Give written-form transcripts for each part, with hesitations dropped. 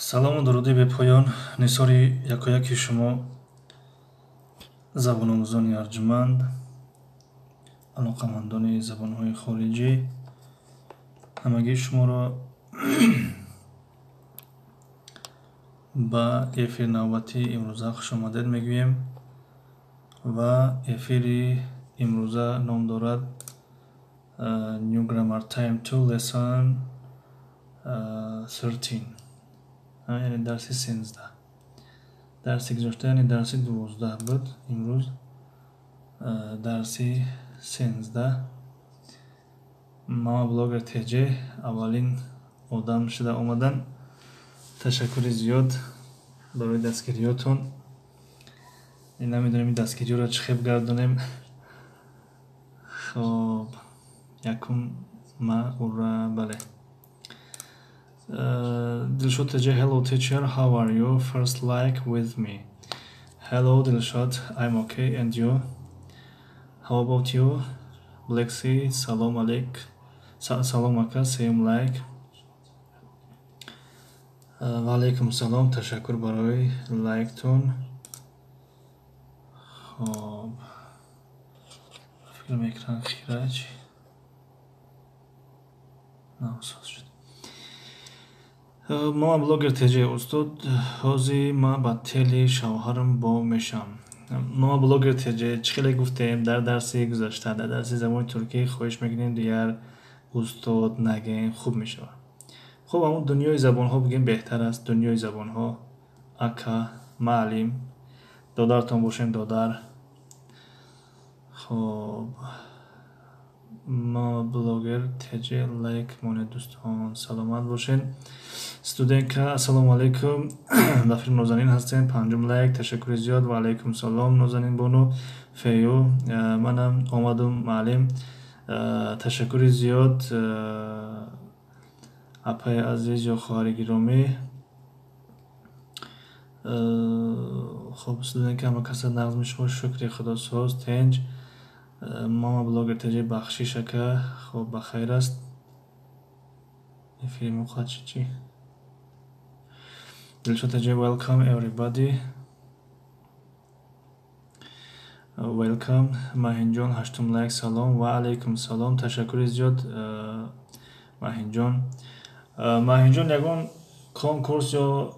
Салому дуруди бепоён нисори якояки шумо, забономӯзони арҷманд, алоқамандони забонҳои хориҷӣ. Ҳамагии шуморо ба эфири навбатии имрӯза хушомадед мегӯем ва эфири имрӯза ном дорад New Grammar Time 2 Lesson 13, яъне дарси 13. Дарси гузашта, яъне дарси 12 буд, имрӯз дарси 13. Мама Блогер ТЖ аввалин одам шуда омадан. Ташаккури зиёд барои дастгириётон. Намедонем, ин дастгириёро чӣ хел гардонем. Хоб, якум ма, ура, бале. Дилшод ТЖ, hello teacher, how are you? First like with me. Hello Dilshod, I'm okay, and you? How about you? Black Sea, салом алейк, салом ака, сеюм лайк. Ва алайкум салом, ташаккур барои лайктон. Хоб, фикр мекунам, хирач насоз шуд. Мама Блогер ТЖ, устод, ҳози ма ба тели шавҳарам бо мешавам. Мама Блогер ТЖ, чӣ хеле гуфтем дар дарси гузашта, дар дарси забони туркӣ, хоҳиш мекунем, дигар устод нагем, хуб мешавад. Хуб, ҳамун дунёи забонҳо бигем, беҳтар аст. Дунёи забонҳо, ака, маълим, додартон бошем, додар. Хоб, Мама Блогер ТЖ, лайк монед, дӯстон, саломат бошед. Студентка, ассалому алайкум, ба филм Нозанин ҳастем, панҷум лайк, ташаккури зиёд. Ва алайкум салом, Нозанин бону. Фею, манам омадум, маълим, ташаккури зиёд, апаи азиз ё хоҳари гиромӣ. Хоб, студентка, ҳама каса нағз мешумо? Шукри Худосоз, тенҷ. Мама Блогер ТЖ, бахшиш, ака. Хоб, ба хайр аст. Эфири мо қатъ шуд, чӣ? Дилшод ТЖ, welcome everybody, welcome. Маҳинҷон, ҳаштум лайк, салом. Ва алайкум салом, ташаккури зиёд, Маҳинҷон. Маҳинҷон, ягон конкурс ё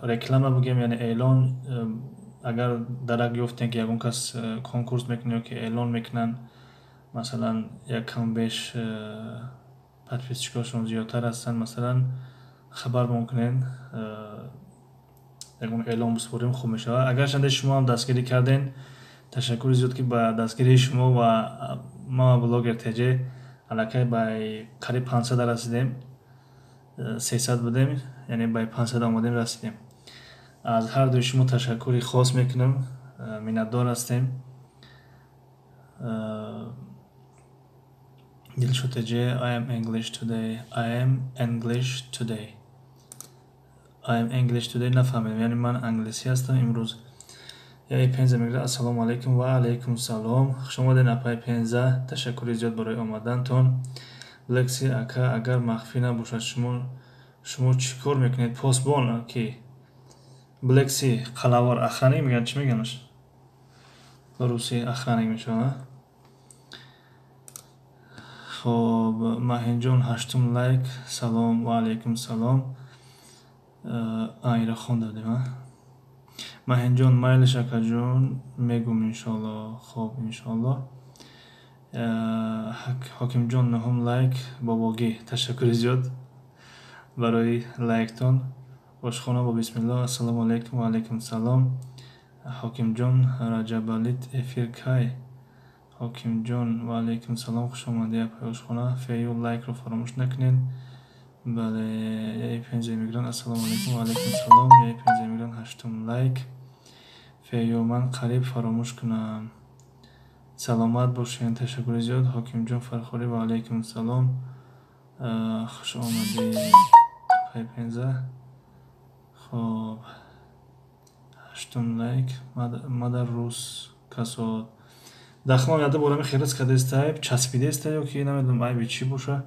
реклама бигем, яъне эълон, агар дарак ёфтем, ки ягон кас конкурс мекунад ё ки эълон мекунанд, масалан, як кам беш подписчикошон зиёдтар ҳастанд, масалан, хабармон кунед, ягон эълон бисупорем, хуб мешавад. Агарчанде шумо ҳам дастгирӣ кардем, ташаккури зиёд, ки ба дастгирии шумо ва Мама Блогер ТЖ аллакай ба қариб 500 расидем. 300 будем, яъне ба 500 омадем, расидем. Аз ҳар дуи шумо ташаккури хос мекунам, миннатдор ҳастем. Дилшод ТЖ, I am English today, I am English today, I am English today. Нафаҳмидам, яъне ман англисӣ ҳастам имрӯз. Яи Пенза мегӯяд: ассалому алайкум. Ва алайкум салом, хушомадед, апаи Пенза, ташаккури зиёд барои омадантон. Лекси, ака, агар махфӣ набошад, шумо чӣ кор мекунед? Посбон ки Блекси, қалавор, охранник мегӯянд, чӣ мегӯянаш ба русӣ? Охранник мешавад. Хоб, Маҳинҷон, ҳаштум лайк, салом. Ва алайкум салом. Ира хонда будем. Маҳинҷон, майлиш, акаҷон, мегум, иншоалло. Хоб, иншоалло. Ҳокимҷон, нуҳум лайк, бобогӣ, ташаккури зиёд барои лайктон. Ошхона бо бисмилло, ассалому алайкум. Ва алайкум салом. Ҳокимҷон, Раҷабалит эфир кай? Ҳокимҷон, ва алайкум салом, хушомадӣ, апаи ошхона. Фею, лайкро фаромӯш накунед. Бале. Яи Пенза иммигрант, ассалому алайкум. Ва алайкум салом. Яи Пенза иммигрант, ҳаштум лайк. Фею, ман қариб фаромӯш кунам, саломат бошед, ташаккури зиёд. Ҳокимҷон Фархорӣ, ва алайкум салом, хуш омадӣ, апаи Пенза. Хоб, ҳаштум лайк. Мадар рус касод дахмам яда борами хирас кадестай, часпидестай ё ки намедонам, айби чӣ боша.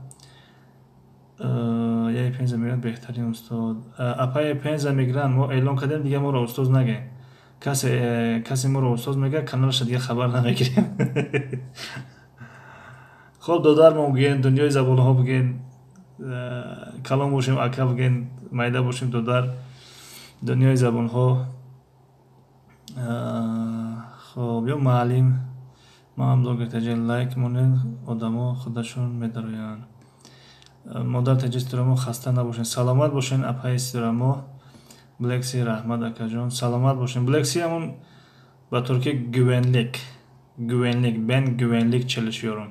Яй Пенза мегӯяд, беҳтарин устод. Апаи Пенза мегиранд, мо эълон кардем, дигар моро устоз нагӯем. Касе моро устоз мегӯяд, каналаша дигар хабар намегирем. Хоб, додармон бигӯен, дунёи забонҳо бигӯен, калон бошем ака бигӯен, майда бошем додар, дунёи забонҳо. Хоб, ё муаллим, ман блогер таҷи, лайк монед, одамо худашон медароянд. Модар таҷи Ситорамо, хаста набошед, саломат бошед, апаи Ситорамо. Блекси, раҳмат, акаҷон, саломат бошед. Блекси ҳамон ба туркӣ güvenlik, güvenlik, ben güvenlik çalışıyorum.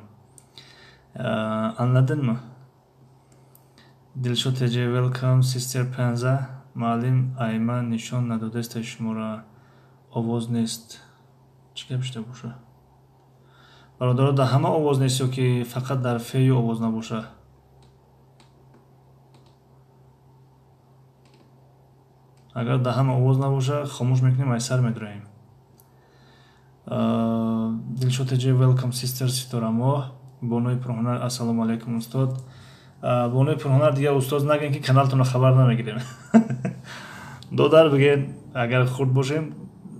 Anladın mı? Дилшод теҷе, welcome sister Пенза. Муаллим, айма нишон надодеста шуморо, овоз нест. Чӣ гап шуда боша? Бародаро, дар ҳама овоз нест ё ки фақат дар фею овоз набоша? Агар дар ҳама овоз набоша, хомӯш мекунем, ай сар медураем. Дилшод теҷе, welcome sister Ситорамо. Бонои пурҳунар, ассалому алайкум, устод. Бонои пурҳунар, дигар устоз нагӯем, ки каналтонро хабар намегирем. Додар бигӯед, агар хурд бошем,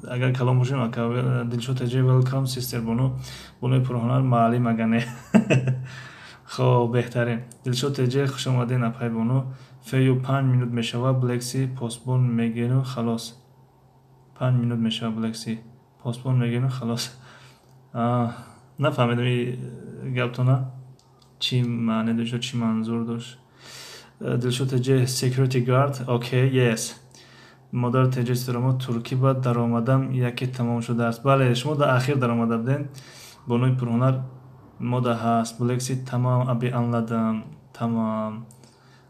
агар калон бошем ака. Дилшод теҷе, welcome sister Бону. Бонои пурҳунар, муаллим агар не. Хоб, беҳтарин. Дилшод теҷе, хуш омадед, апай Бону. Фею 5 минут мешавад, Блекси посбон мегиру халос. 5 минут мешавад, Блекси посбон мегиру халос. Нафаҳмидам и гаптона чӣ маъне дошт, чӣ манзур дошт. Дилшод теҷе, security guard, okay, yes. Модар теҷе Ситорамо, туркӣ ба даромадам яке тамом шудааст. Бале, шумо дар ахир даромада будем. Бонои пурҳунар, мода ҳаст. Блекси, тамом, abi, anladım, тамом.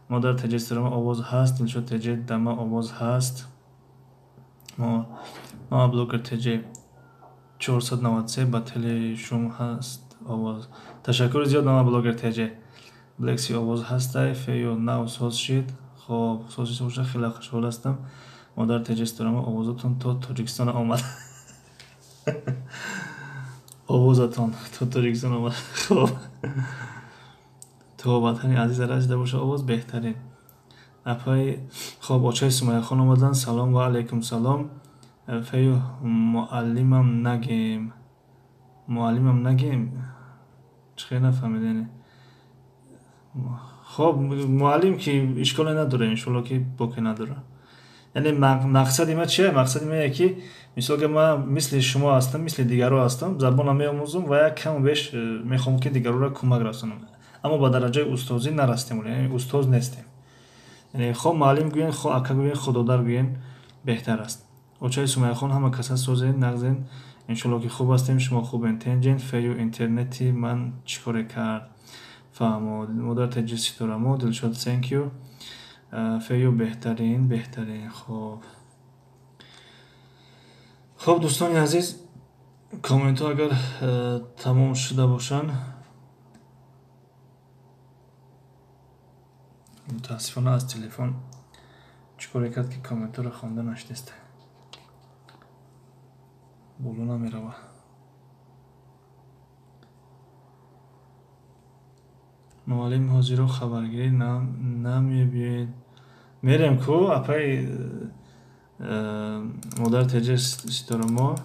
Модар теҷе Ситорамо, овоз ҳаст. Дилшод теҷе, дама овоз ҳаст. Мама блогер теҷе, 493 ба телешум ҳаст овоз. Ташаккури зиёд, мама блогер теҷе. Блекси, овоз ҳастай. Фею нав соз шид. Хоб, соз шид боша, хеле хушҳол ҳастам. Модар теҷе Ситорамо, овозатон то Тоҷикистон омад. Овозатон то Тоҷикистон омад. Хоб, то ватани азиза расида боша овоз, беҳтарин. Апаи, хоб, очаи Сумайяхон омаданд. Салом ва алайкум салом. Фею, муаллимам нагем, муаллимам нагем, чӣ хел нафаҳмидем. Хоб, муаллим ки ишколе надора, иншолло ки боке надора. Яъне мақсади ма чия? Мақсади ма ки мисол ки ман мисли шумо ҳастам, мисли дигарро ҳастам, забонам меомӯзам ва як каму беш мехоҳам, ки дигарро кӯмак расонам, аммо ба дараҷаи устозӣ нарастем, яъне устоз нестем. Яъне хо муаллим гӯен, хо ака гӯен, хо додар гӯен, беҳтар аст. Очаи Сумайяхон, ҳама каса созен, нағзен, иншолло ки хуб ҳастем, шумо хубен, тенҷен. Фею, интернети ман чӣ коре кард? Фаҳмо. Модар теҷи Ситорамо, Дилшод, thank you. Фею, беҳтарин, беҳтарин. Хоб, хоб, дӯстони азиз, комментҳо агар тамом шуда бошанд, мутаассифона аз телефон чӣ коре кард, ки комментҳоро хонда нашудест, боло намерава. Муаллим, ҳозиро хабаргирӣ намебиёед? Мерем ку, апаи модар теҷа Ситорамо.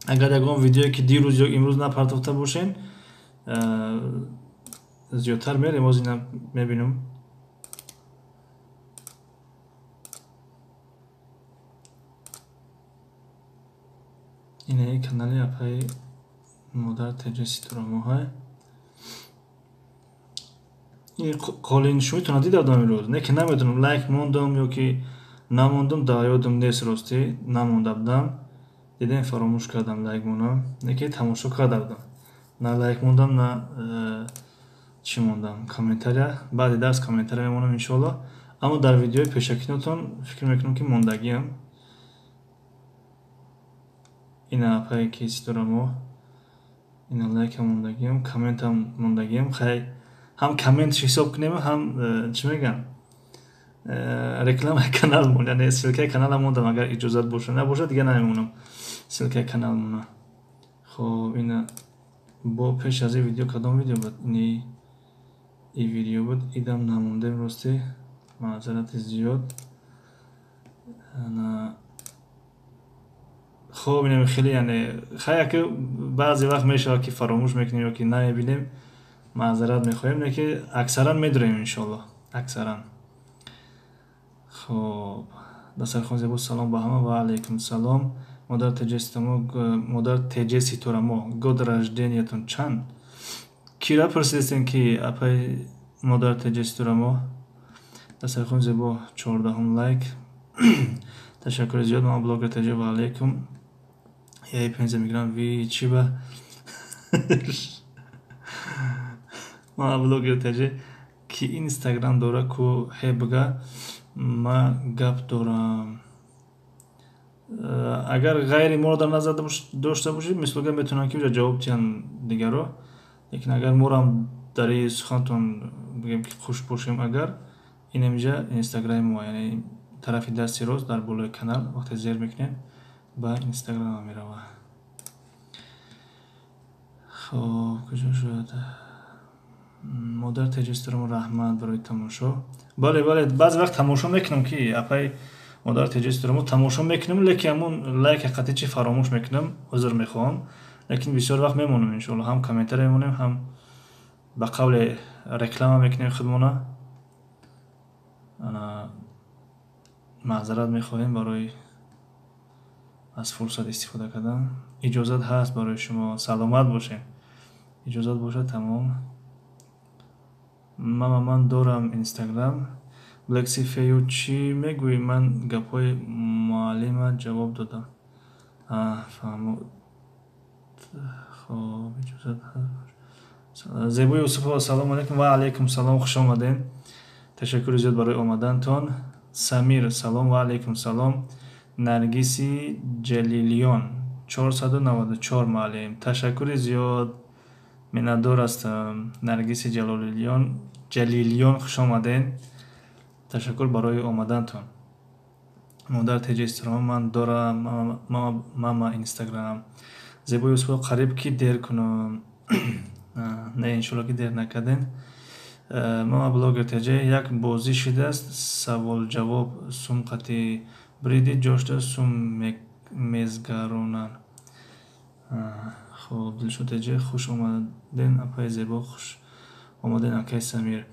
Агар ягон видеое ки дирӯз ё имрӯз напартофта бошен, зиёдтар мерем. Оз ина мебинам. Инаи канали апаи модар теҷа Ситорамо. Ин қолиншӯитона дида будам имрӯз, не ки намедонам, лайк мондам ё ки намондам, дар ёдам нест, ростӣ намонда будам. Дидем, фаромӯш кардам лайк монам, не ки тамошо карда будам. На лайк мондам, на чӣ мондам, комментария. Баъди дарс комментария мемонам, иншоалло. Аммо дар видеои пешакинотон фикр мекунам, ки мондагиам. Ина апае ки Ситорамо, ина лайкам мондагиам, комментам мондагиам. Хай, ҳам комментш ҳисоб кунем, ҳам чӣ мегӯям, рекламаи каналмон, яъне ссылкаи каналам мондам, агар иҷозат боша. Набошад, дигар намемонам ссылкаи каналмона. Хоб, ина бо пеш аз ин видео кадом видео буд? Ини И видео буд, идам намондем, рости маъзарати зиёд. Хоб, инам хеле, яъне хай, яке баъзе вақт мешавад, ки фаромӯш мекунем ё ки намебинем, маъзарат мехоҳем, не ки аксаран медурем, иншоалло, аксаран. Хоб, дастархон зебо. Салом ба ҳама. Ва алайкум салом. Модар Модар Теҷе Ситорамо, год рождения тон чанд? Кира пурсидастем ки, апай Модар Теҷе Ситорамо? Дастархон зебо, 14-ум лайк, ташаккури зиёд. Ман блогер Теҷе. Ва алайкум. Яй пенза мегирам ви чиба. Ман блогер Теҷе. Ки Инстаграм дора ку ҳе бига, ма гап дорам. Агар ғайри моро дар назар дошта бошед, мисолга метавонанд ки уҷа ҷавоб диҳанд дигаро, лекин агар морам дар и сухантон бигем ки хуш бошем, агар инамиҷа Инстаграми мо, яъне тарафи дасти рост дар болои канал вақте зер мекунем, ба Инстаграма мерава. Хоб, куҷо шуд Модар Теҷисторомо? Раҳмат барои тамошо. Бале, бале, баъзе вақт тамошо мекунам ки, апай Модар Теҷисторомо, тамошо мекунам, лекин ҳамун лайк ҳақиқати чи фаромӯш мекунам, узр мехоҳам, лекин бисёр вақт мемонам, иншоалло, ҳам комментария мемонем, ҳам ба қавле реклама мекунем худмона. Маъзарат мехоҳем барои аз фурсат истифода кардан. Иҷозат ҳаст барои шумо, саломат бошем. Иҷозат бошад, тамом. Мама, ман дорам Инстаграм. Блексифею, чӣ мегӯӣ? Ман гапҳои муаллима ҷавоб додам. Фаҳмо. Хоб, иҷозат. Зебои Юсуфова, салому алайкум. Ва алайкум салом, хуш омадем, ташаккури зиёд барои омадантон. Самир, салом. Ва алайкум салом. Наргиси Ҷалилиён, 494, муаллим, ташаккури зиёд, миннатдор ҳастам. Наргиси Ҷалолиён, Ҷалилиён, хуш омадем, ташаккур барои омадантон. Модар Теҷи Истирома, ман дорам мама Инстаграм. Зебои Юсуфова, қариб ки дер кунам. Не, иншоалло ки дер накардем. Мама блогер Теҷе, як бозӣ шидааст, саволҷавоб, сум қати бриди ҷошта сум мезгаронанд. Хоб, Дилшод Теҷе, хуш омаден, апаи Зебо, хуш омаден, акаи Самир.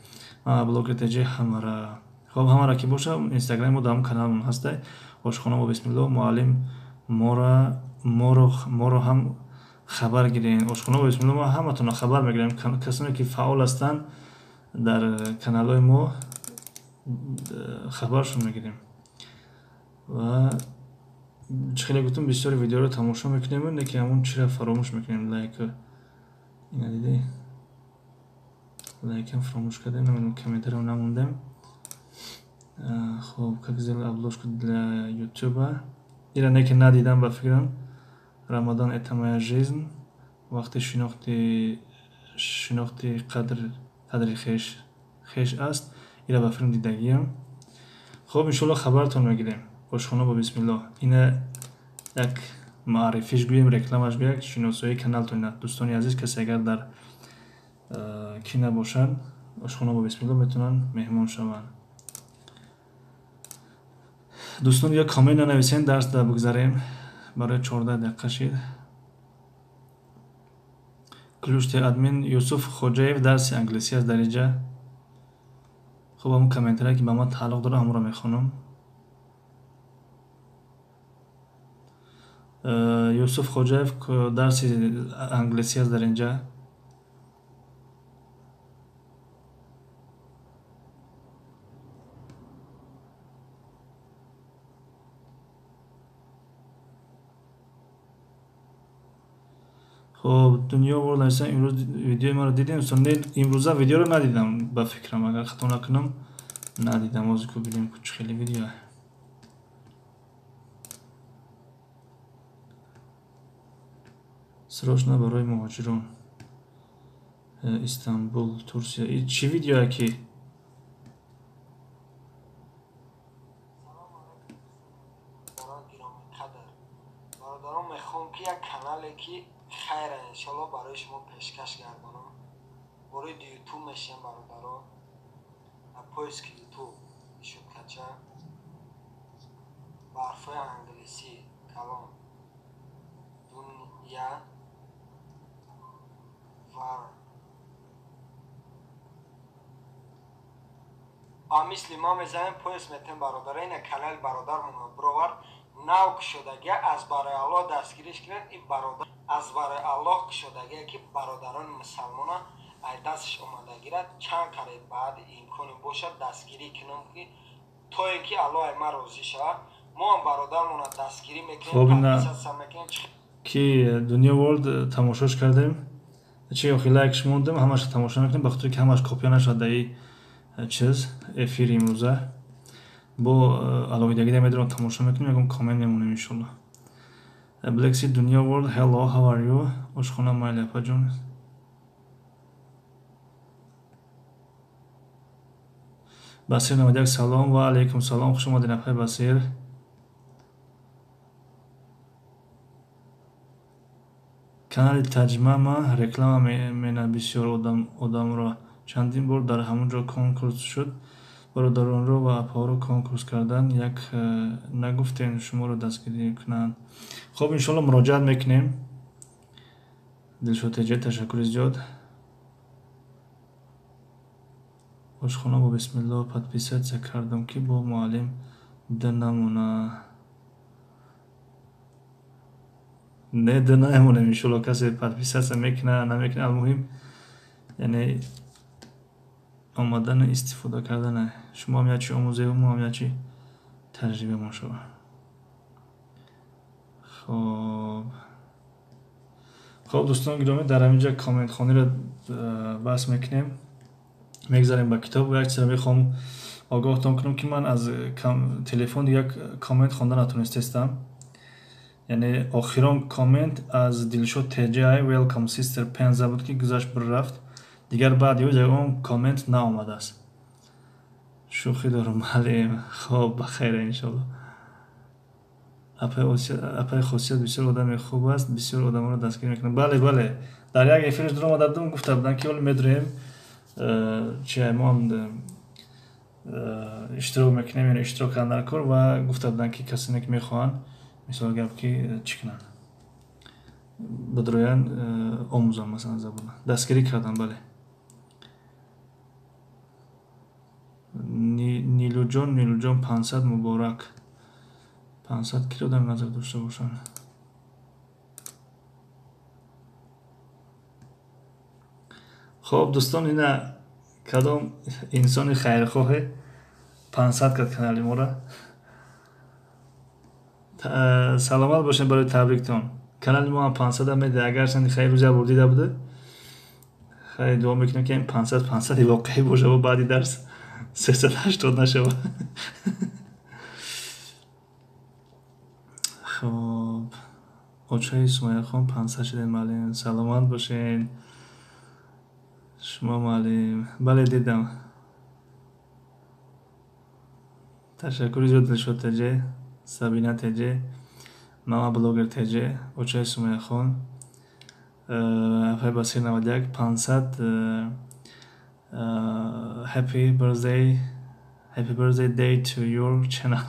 Мама блогер Теҷе, ҳамара. Хоб, ҳамара ки боша, Инстаграми мо дар ҳамон каналмон ҳаста, Ошхона бо бисмилло. Муаллим, моро ҳам хабар гирен. Ошхона бо бисмилло, мо ҳаматонро хабар мегирем. Касоне ки фаъол ҳастанд дар каналҳои мо, хабаршон мегирем. Ва чӣ хеле гуфтам, бисёри видеоро тамошо мекунем, лекин ҳамон чиро фаромӯш мекунем, лайк. Ина дидӣ, лайкам фаромӯш кардем, намедонам, комментариям намондем. Хоб, как сделать обложку для ютуба? Ира не ки надидам, ба фикрам. Рамадан — это моя жизнь. Вақти шинохти қадри хеш аст. Ира ба филм дидагиям. Хоб, иншоалло, хабаратон мегирем. Ошхона бо бисмилло, ина як маърифиш гӯем, рекламаш гӯяк, шиносоии каналтон. Ина, дӯстони азиз, касе агар дар ки набошанд, Ошхона бо бисмилло метавонанд меҳмон шаванд. Дӯстон, ё коммент нанависен, дарс да бигзарем, барои 14 дақиқа шид. Ключ админ Юсуф Хоҷаев, дарси англисӣ аст дар инҷа. Хуб, ҳамон комментарие ки ба ман тааллуқ дорад, ҳамонро мехонам. Юсуф Хоҷаев, дарси англисӣ аст дар инҷа. Хоб, Дунё Ворлд нависан: имрӯз видеои маро дидем? Не, имрӯза видеоро надидам, ба фикрам, агар хато накунам, надидам. Ҳозир ку бинем, ку чӣ хеле видео. Срочно барои муҳоҷирон, Истанбул, Турсия. И чӣ видеое ки? Бародарон, мехоҳам ки як канале ки хайра, иншоалло, барои шумо пешкаш гардонам. Вориди Ютуб мешем, бародаро. Поиски Ютуб ишуткача ба ҳарфҳои англисӣ калон Дуня Вар ба мисли ма мезанем, поиск метем, бародаро. Ина канали бародармон бировард, нав кушодагия. Аз барои Аллоҳ дастгириш кунед. Ин бародар аз барои Аллоҳ кушодагия, ки бародарони мусалмона ай дасташ омадагира чанд қариб баъди имконе бошад дастгирӣ кунам, ки то ин ки Аллоҳ ай ман розӣ шавад. Мо ҳам бародармона дастгирӣ мекунем, подписаться мекунем. Ки Дунё Ворлд тамошош кардем, чи охи лайкш мондем, ҳамаша тамошо мекунем, ба хотире ки ҳамаш копия нашавад. Дар чиз эфири имрӯза бо алоҳидагӣ медорам, тамошо мекунем, ягон коммент мемонем, иншолло. Блекси Дунё Ворлд, hello, how are you? Ошхона майли, апаҷон. Басир 91, салом. Ва алайкум салом, хуш омадед, апаи Басир. Канали Таҷмама реклама мена бисёр одамро. Чандин бор дар ҳамон ҷо конкурс шуд, бародаронро ва апаҳоро конкурс кардан. Як нагуфтем шуморо дастгирӣ кунанд. Хуб, иншолло, муроҷиат мекунем. Дилшод Теҷа, ташаккури зиёд. Ошхона бо бисмилло, подписаться кардам, ки бо муаллим да намона. Не, да намонем, иншолло. Касе подписаться мекуна, намекуна, алмуҳим, яъне омадану истифода кардана. Шумо ҳам ячи омӯзеву мо ҳам ячи таҷрибамон шава. Хоб, дӯстон гиромӣ, дар ҳамин ҷа комментхониро баҳс мекунем, мегзарем ба китоб. Як чизро мехоҳам огоҳтон кунам, ки ман аз телефон як коммент хонда натонистестам. Яъне охирон коммент аз Дилшод Tj "Welcome, sister Пенза" буд, ки гузашт, бир рафт. Дигар баъди ӯ ягон коммент наомадааст. Шӯхӣ дорам, муаллим. Хоб, ба хайра, иншолло. Апаи Хосият бисёр одами хуб аст, бисёр одамонро дастгирӣ мекунад. Бале, бале, дар як эфирш дуромада будам, гуфта будам, ки ҳоло медурем, чи мо ҳам иштирок мекунем, яъне иштирок кардан дар кор. Ва гуфта буданд, ки касоне ки мехоҳанд, мисол гап, ки чӣ кунанд, бидроянд, омӯзанд, масалан, забона. Дастгирӣ кардан, бале. Нилуҷон, Нилуҷон, 500 муборак. 500 кило дар назар дошта бошанд. Хоб, дӯстон, ина кадом инсони хайрхоҳе 500 кард канали моро. Саломат бошед барои табриктон. Канали мо ҳам 500 медиҳад, агарчанди хайр рӯз як бор дида буда. Хайр, дуо мекунем, ки ин 500 500-и воқеӣ боша ва баъди дарс 380 нашава. Хоб, очаи Сумайяхон, 500 шудем, муаллим. Саломат бошед шумо, муаллим. Бале, дидам, ташаккури зиёд. Дилшод Теҷе, Сабина Теҷе, Мама Блогер Теҷе, очаи Сумайяхон, апаи Басир 91, 500. Happy birthday, happy birthday day to your channel.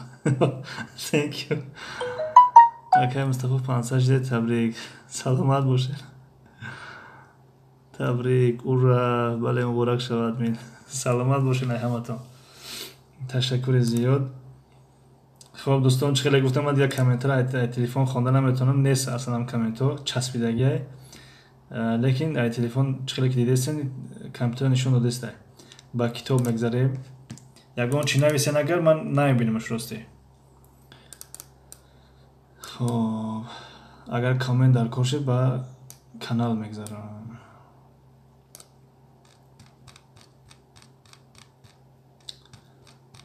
Thank you. Акай Мустафо, 500 шудед, табрик, саломат бошед. Табрик, ура! Бале, муборак шавад мин. Саломат бошед ҳаматон, ташаккури зиёд. Хоб, дӯстон, чӣ хеле гуфтам, ман дигар комментро телефон хонда наметавонам, нест аслан комментҳо, часпидагиай. Лекин ай телефон чӣ хеле ки дидестен, компютер нишон додестай. Ба китоб мегзарем. Ягон чӣ нависен агар, ман намебинамаш, ростӣ. Хоб, агар коммент дар кор шуд, ба канал мегзарам.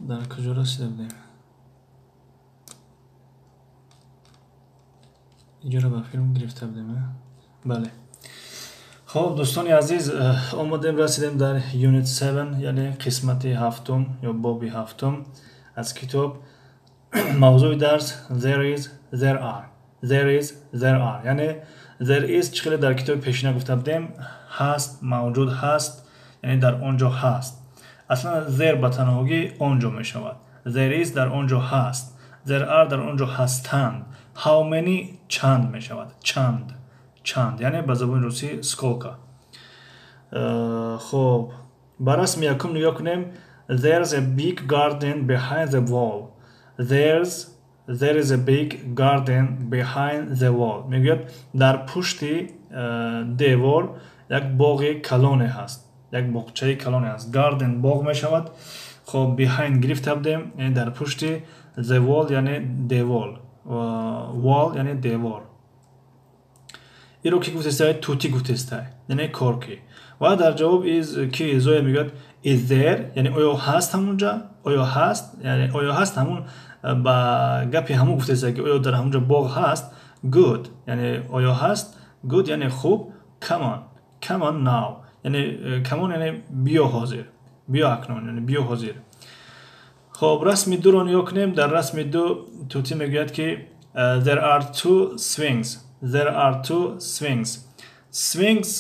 Дар куҷо расида будем? Иҷоро ба филм гирифта будем. Бале. Хоб, дӯстони азиз, омадем, расидем дар Unit 7, яъне қисмати ҳафтум ё боби ҳафтум аз китоб. Мавзӯи дарс "There is, there are". There is, there are. Яъне there is, чӣ хеле дар китоби пешина гуфта будем, ҳаст, мавҷуд ҳаст. Яъне дар он ҷо ҳаст. Аслан there ба танҳогӣ он ҷо мешавад. There is дар он ҷо ҳаст. There are дар он ҷо ҳастанд. How many чанд мешавад. Чанд. Чанд. Яъне ба забони русӣ сколько. Хуб, ба расми якум нигоҳ кунем. There's a big garden behind the wall. There is a big garden behind the wall. Мегӯяд, дар пушти девор як боғи калоне ҳаст. Як боғчаи калоне ҳаст. Garden боғ мешавад. Хоб, behind гирифта будем, яъне дар пушти, the wall яъне девор. Wall яъне девор. Иро ки гуфтестай? Тути гуфтестай, яъне Корки. Ва дар ҷавоб из ки Зоя мегӯяд: is there, яъне оё ҳаст ҳамунҷа, оё ҳаст, яъне оё ҳаст, ҳамун ба гапи ҳамун гуфтестай, ки оё дар ҳамунҷа боғ ҳаст. Good, яъне оё ҳаст, good яъне хуб. Come on, come on now, яъне come on яъне биё ҳозир, биё акнун, яъне биё ҳозир. Хоб, расми дуро нигоҳ кунем. Дар расми ду тути мегӯяд, ки there are two swings. There are two swings. Swings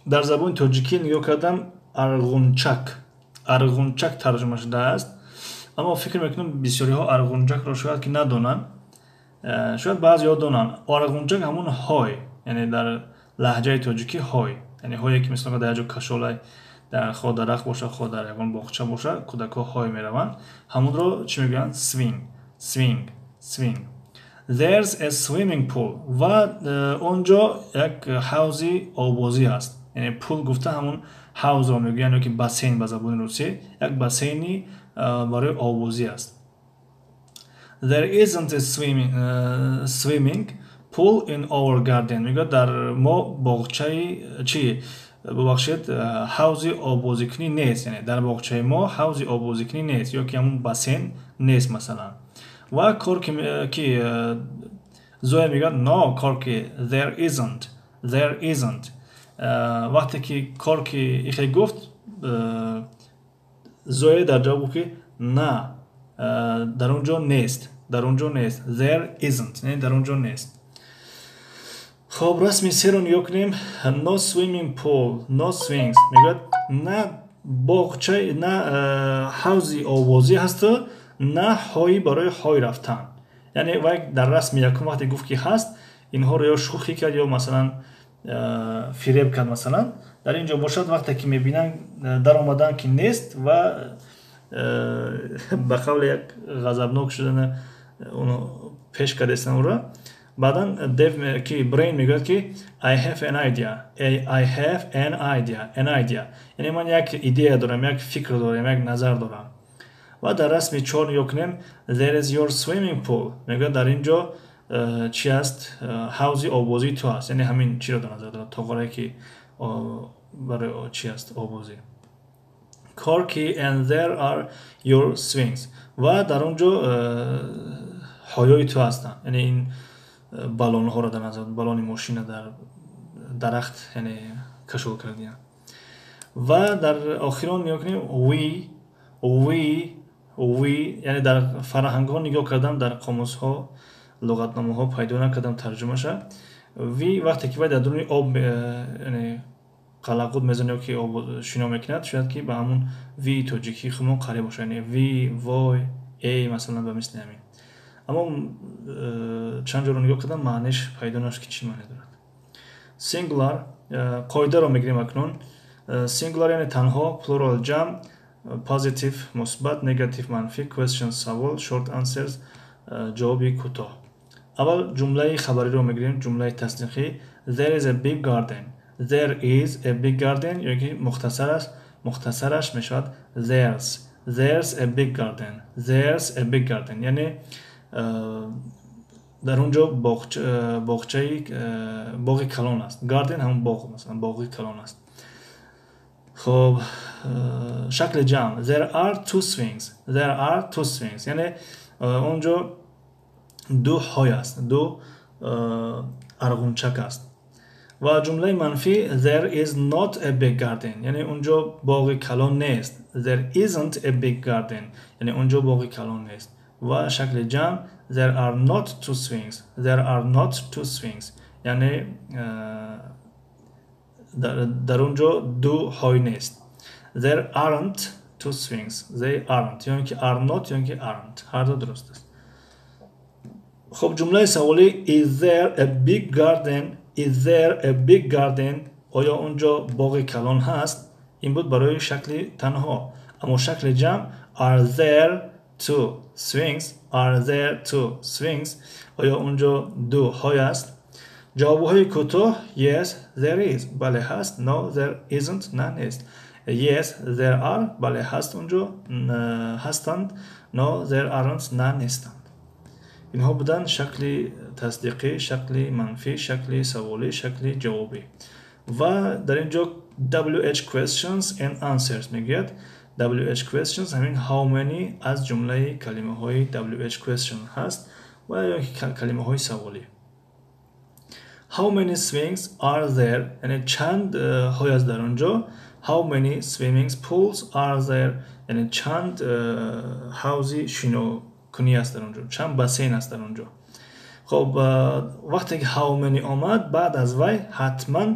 дар забони тоҷикӣ нигоҳ кардам, арғунчак, арғунчак тарҷума шудааст. Аммо фикр мекунам, бисёриҳо арғунчакро шояд ки надонанд, шояд баъзеҳо донанд. Арғунчак ҳамун ҳой, яъне дар лаҳҷаи тоҷикӣ ҳой, яъне ҳое ки мисол дар як ҷо кашолай, дар хоҳ дарахт бошад, хоҳ дар ягон боғча бошад, кӯдакҳо ҳой мераванд, ҳамонро чӣ мегӯянд? Swing, swing, swing. There's a swimming pool. Ва он ҷо як ҳавзи оббозӣ аст. Яъне pool гуфта ҳамун ҳавзро мегӯянд ё ки бассейн ба забони русӣ, як бассейни барои оббозӣ аст. There isn't a swimming pool in our garden. Мегӯяд, дар мо боғчаи чи, бубахшед, ҳавзи оббозикунӣ нест, яъне дар боғчаи мо ҳавзи оббозикунӣ нест ё ки ҳамун бассейн нест, масалан. Ва Корки ки Зоя мегӯяд: no, Корки, there isn't. There isn't. Вақте ки Корки ихе гуфт, Зоя дар ҷавоб гуфт, ки на, дар он ҷо нест, дар он ҷо нест. There isn't яъне дар он ҷо нест. Хоб, расми серо нигоҳ кунем. No swimming pool, no swings. Мегӯяд, на боғча, на ҳавзи оббозӣ ҳасту на ҳои барои ҳой рафтан. Яъне вай дар расми якум вақте гуфт, ки ҳаст, инҳоро ё шӯхӣ кард, ё масалан фиреб кард. Масалан, дар ин ҷо бошад, вақте ки мебинанд, даромадан, ки нест ва ба қавле як ғазабнок шудана пеш кардестан ӯро. Баъдан дев ки Брейн мегӯяд, ки I have an idea. I have an idea. An idea яъне ман як идея дорам, як фикр дорам, як назар дорам. Ва дар расми чор нигоҳ кунем. There is your swimming pool. Мегӯяд, дар ин ҷо чи аст? Ҳавзи оббозии ту аст. Яъне ҳамин чиро дар назар дорад, тоғорае ки барои чи аст, оббозӣ. Корки: and there are your swings. Ва дар он ҷо ҳоёи ту ҳастанд, яъне ин баллонҳоро дар назар, баллони мошина дар дарахт, яъне кашол кардиям. Ва дар охирон нигоҳ кунем. We, we, we, яъне дар фарҳангҳо нигоҳ кардам, дар қомусҳо, луғатномаҳо пайдо накардам тарҷумаша. We вақте ки вай дар дуруни об, яъне қалақут мезанад ё ки об шино мекунад, шояд ки ба ҳамун ви тоҷикии худмон қариб бошад, яъне ви, вой, эй, масалан, ба мисли ҳамин. Аммо чанд ҷоро нигоҳ кардам, маъниш пайдо нашуд, ки чӣ маъне дорад. Singular, қоидаро мегирем акнун. Singular яъне танҳо, plural ҷамъ, positive мусбат, negative манфӣ, question савол, short answers ҷавоби кӯтоҳ. Аввал ҷумлаи хабариро мегирем, ҷумлаи тасдиқӣ. There is a big garden. There is a big garden ё ки мухтасар аст, мухтасараш мешавад there's. There's a big garden. There's a big garden яъне дар он ҷо боғчаи, боғи калон аст. Garden ҳамон боғ, масалан, боғи калон аст. Хоб, шакли ҷамъ: there are two swings. There are two swings яъне он ҷо ду ҳой аст, ду арғунчак аст. Ва ҷумлаи манфӣ: there is not a big garden, яъне он ҷо боғи калон нест. There isn't a big garden яъне он ҷо боғи калон нест. Ва шакли ҷамъ: there are not two swings. There are not two swings яъне Дар он ҷо ду ҳой нест. There aren't two swings. They aren't. Ё ин ки are not, ё ин ки aren't. Ҳар ду дуруст аст. Хуб, ҷумлаи саволӣ is there a big garden? Is there a big garden? Оё он ҷо боғи калон ҳаст? Ин буд барои шакли танҳо. Аммо шакли ҷамъ are there two swings? Are there two swings? Оё он ҷо ду ҳой аст? Ҷавобҳои кӯтоҳ yes, there is. Бале ҳаст. No, there isn't. На, нест. Yes, there are. Бале ҳаст он ҷо ҳастанд. No, there aren't. На, нестанд. Инҳо буданд шакли тасдиқӣ, шакли манфӣ, шакли саволӣ, шакли ҷавобӣ. Ва дар ин ҷо WH questions and answers мегӯяд. WH questions ҳамин how many аз ҷумлаи калимаҳои WH question ҳаст ва ё калимаҳои саволӣ. How many swings are there? Яъне чанд ҳой аст дар он ҷо? How many swimming pools are there? Яъне чанд ҳавзи шинокунӣ аст дар он ҷо? Чанд бассейн аст дар он ҷо? Хоб, вақте ки how many омад, баъд аз вай ҳатман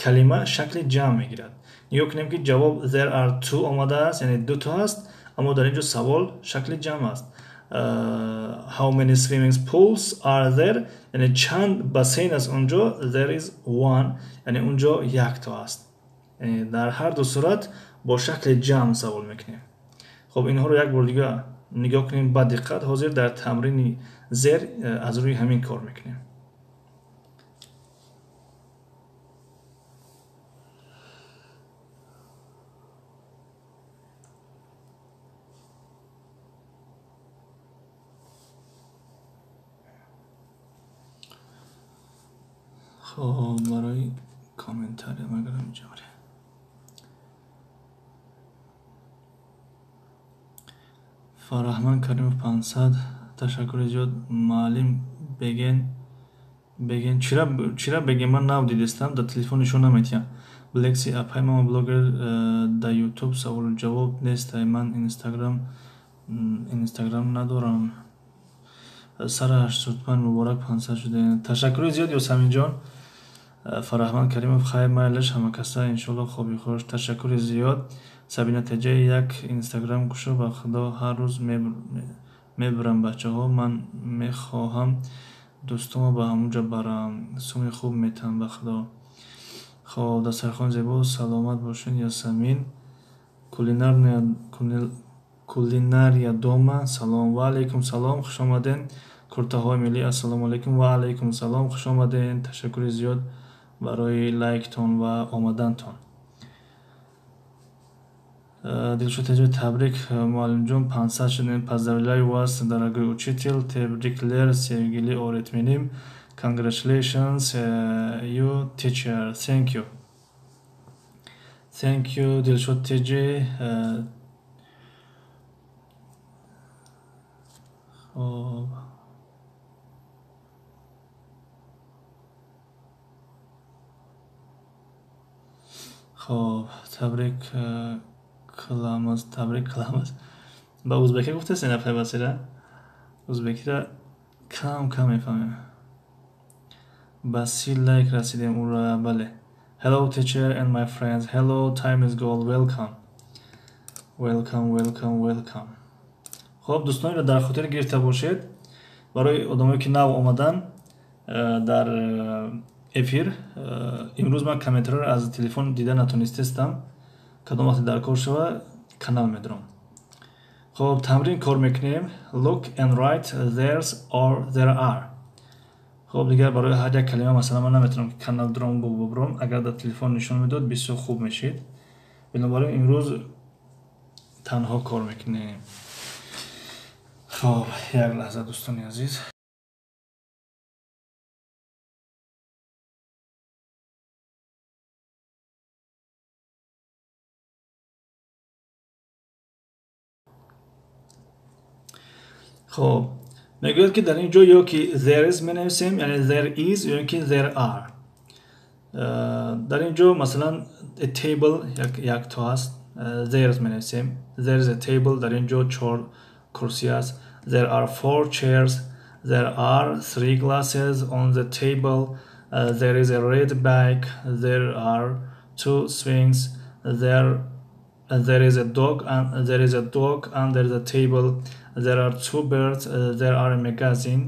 калима шакли ҷамъ мегирад. Нигоҳ кунем ки ҷавоб there are two омадааст, яъне ду то аст, аммо дар ин ҷо савол шакли ҷамъ аст. How many swimming pools are there? Яъне чанд бассейн аст он ҷо? There is one, яъне он ҷо як то аст. Яъне дар ҳар ду сурат бо шакли ҷамъ савол мекунем. Хоб, инҳоро як бор дига нигоҳ кунем ба диққат. Ҳозир дар тамрини зер аз рӯи ҳамин кор мекунем. Хоб, барои комментария магарам инҷа барем. Фарраҳман Каримов 500. Ташаккури зиёд. Муаллим беген беген чира беген ман нав дидистам, дар телефон нишон наметиҳам. Блекси апай мама блогер дар YouTube саволу ҷавоб нестай. Ман Инстаграм надорам. Сара 85 муборак 500 шуда. Ташаккури зиёд Ёсаминҷон. Фарраҳман Каримов хайр майлаш ҳамакаса иншоалло хоби хуш. Ташаккури зиёд. Сабина Теҷаи як Инстаграм кушо, ба худо ҳар рӯз мебарам бачаҳо. Ман мехоҳам дӯстомо ба ҳамонҷо барам. Суми хуб метаҳам ба худо. Хоб, дастархон зебо, саломат бошед Ясамин. Кулинария дома. Салом ва алайкум салом, хуш омаден. Куртаҳои миллӣ, ассалому алайкум ва алайкум салом, хуш омаден. Ташаккури зиёд барои лайктон ва омадантон. Дилшод Теҷои табрик муаллимҷон, 500 шудем. Поздравляю вас, дорогой учитель. Tebrikler, sevgili öğretmenim. Congratulations, you teacher. Thank you. Thank you, Dilshod Teji. Хоб. Хоб, табрик қиламиз, табрик қиламиз. Ба ӯзбекӣ гуфтаст ин апай Басира? Ӯзбекиро кам кам мефаҳмем. Ба 30 лайк расидем, ура, бале. Hello teacher and my friends. Hello, time is gold. Welcome. Welcome, welcome, welcome. Хоб, дӯстонро дар хотир гирифта бошед. Барои одамое ки нав омадан дар эфир, имрӯз ман комментарҳоро аз телефон дида натонистестам. Кадом вақте дар кор шава, канал медорам. Хоб, тамрин кор мекунем. Look and write there's or there are. Хоб, дигар барои ҳар як калима масалан ман наметавонам ки канал дуром бубурам. Агар дар телефон нишон медод, бисёр хуб мешид. Бинобар ин имрӯз танҳо кор мекунем. Хоб, як лаҳза дӯстони азиз. Хоб, мегӯяд ки дар ин ҷо ё ки there is менависем, яъне there is, ё ки there are. Дар ин ҷо масалан a table якто аст, there is менависем. There is a table, дар ин ҷо 4 курсӣ аст. There are 4 chairs, there are 3 glasses on the table, there is a red bag, there are two swings. There is a dog and there is a dog under the table. There are two birds. There are a magazine.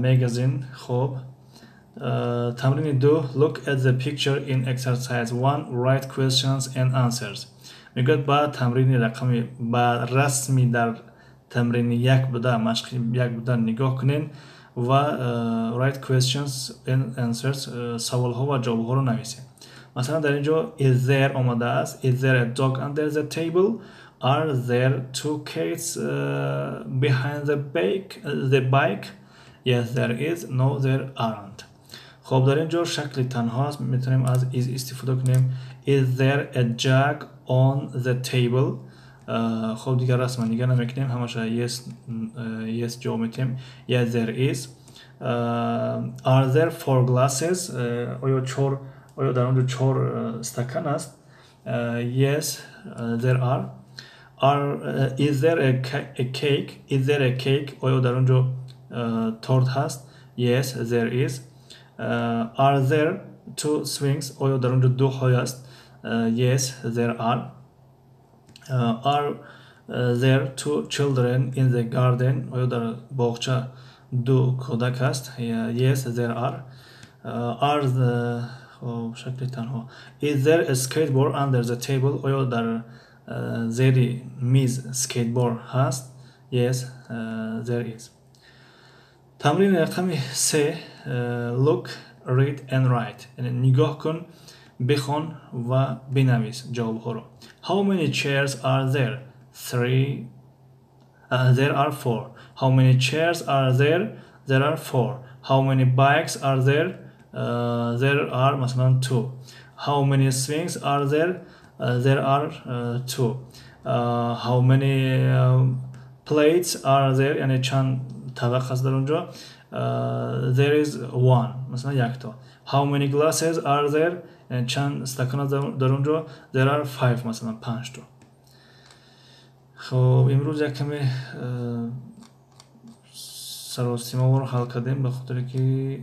Magazine. خب، تمرین 2. Look at the picture in exercise 1. Write questions and answers. میگوید با تمرین رقمی با رسمی در تمرین 1 بوده، مشق 1 بوده نگاه کنین و write questions and answers، سوال ها و جواب ها رو نویسین. مثلا در اینجا is there آمده است. Is there a dog under the table? Are there two cats behind the bike? Yes, there is. No, there aren't. خب، در اینجا شکل تنها است، میتونیم از is استفاده کنیم. Is there a jug on the table? خب، دیگر رسما دیگر نمیکنیم، همش yes yes جواب میتیم. Yes, there is. Are there four glasses? آیا در اونجا چهار استکان است؟ Yes, there are. Is there a cake? Is there a cake? آیا در اونجا تورت هست؟ Yes, there is. Are there two swings? آیا در اونجا دو های است؟ Yes, there are. Are there two children in the garden? آیا در باغچه دو کودک هست؟ Yes, there are. Are the خب، شکل تنها. Is there a skateboard under the table? آیا در زیر میز skateboard هست؟ Yes, there is. تمرین رقم 3. Look, read and write، یعنی نگاه کن، بخوان و بنویس جواب ها رو. How many chairs are there? Three. There are four. How many chairs are there? There are four. How many bikes are there? There are مثلا two. How many swings are there? There are two. How many plates are there? یعنی چند طبق هست در اونجا؟ There is one، مثلا یک تا. How many glasses are there? یعنی چند استکان در اونجا؟ There are five، مثلا پنج تا. خب، امروز یک کمی سراسیما رو حل کردیم، به خاطر که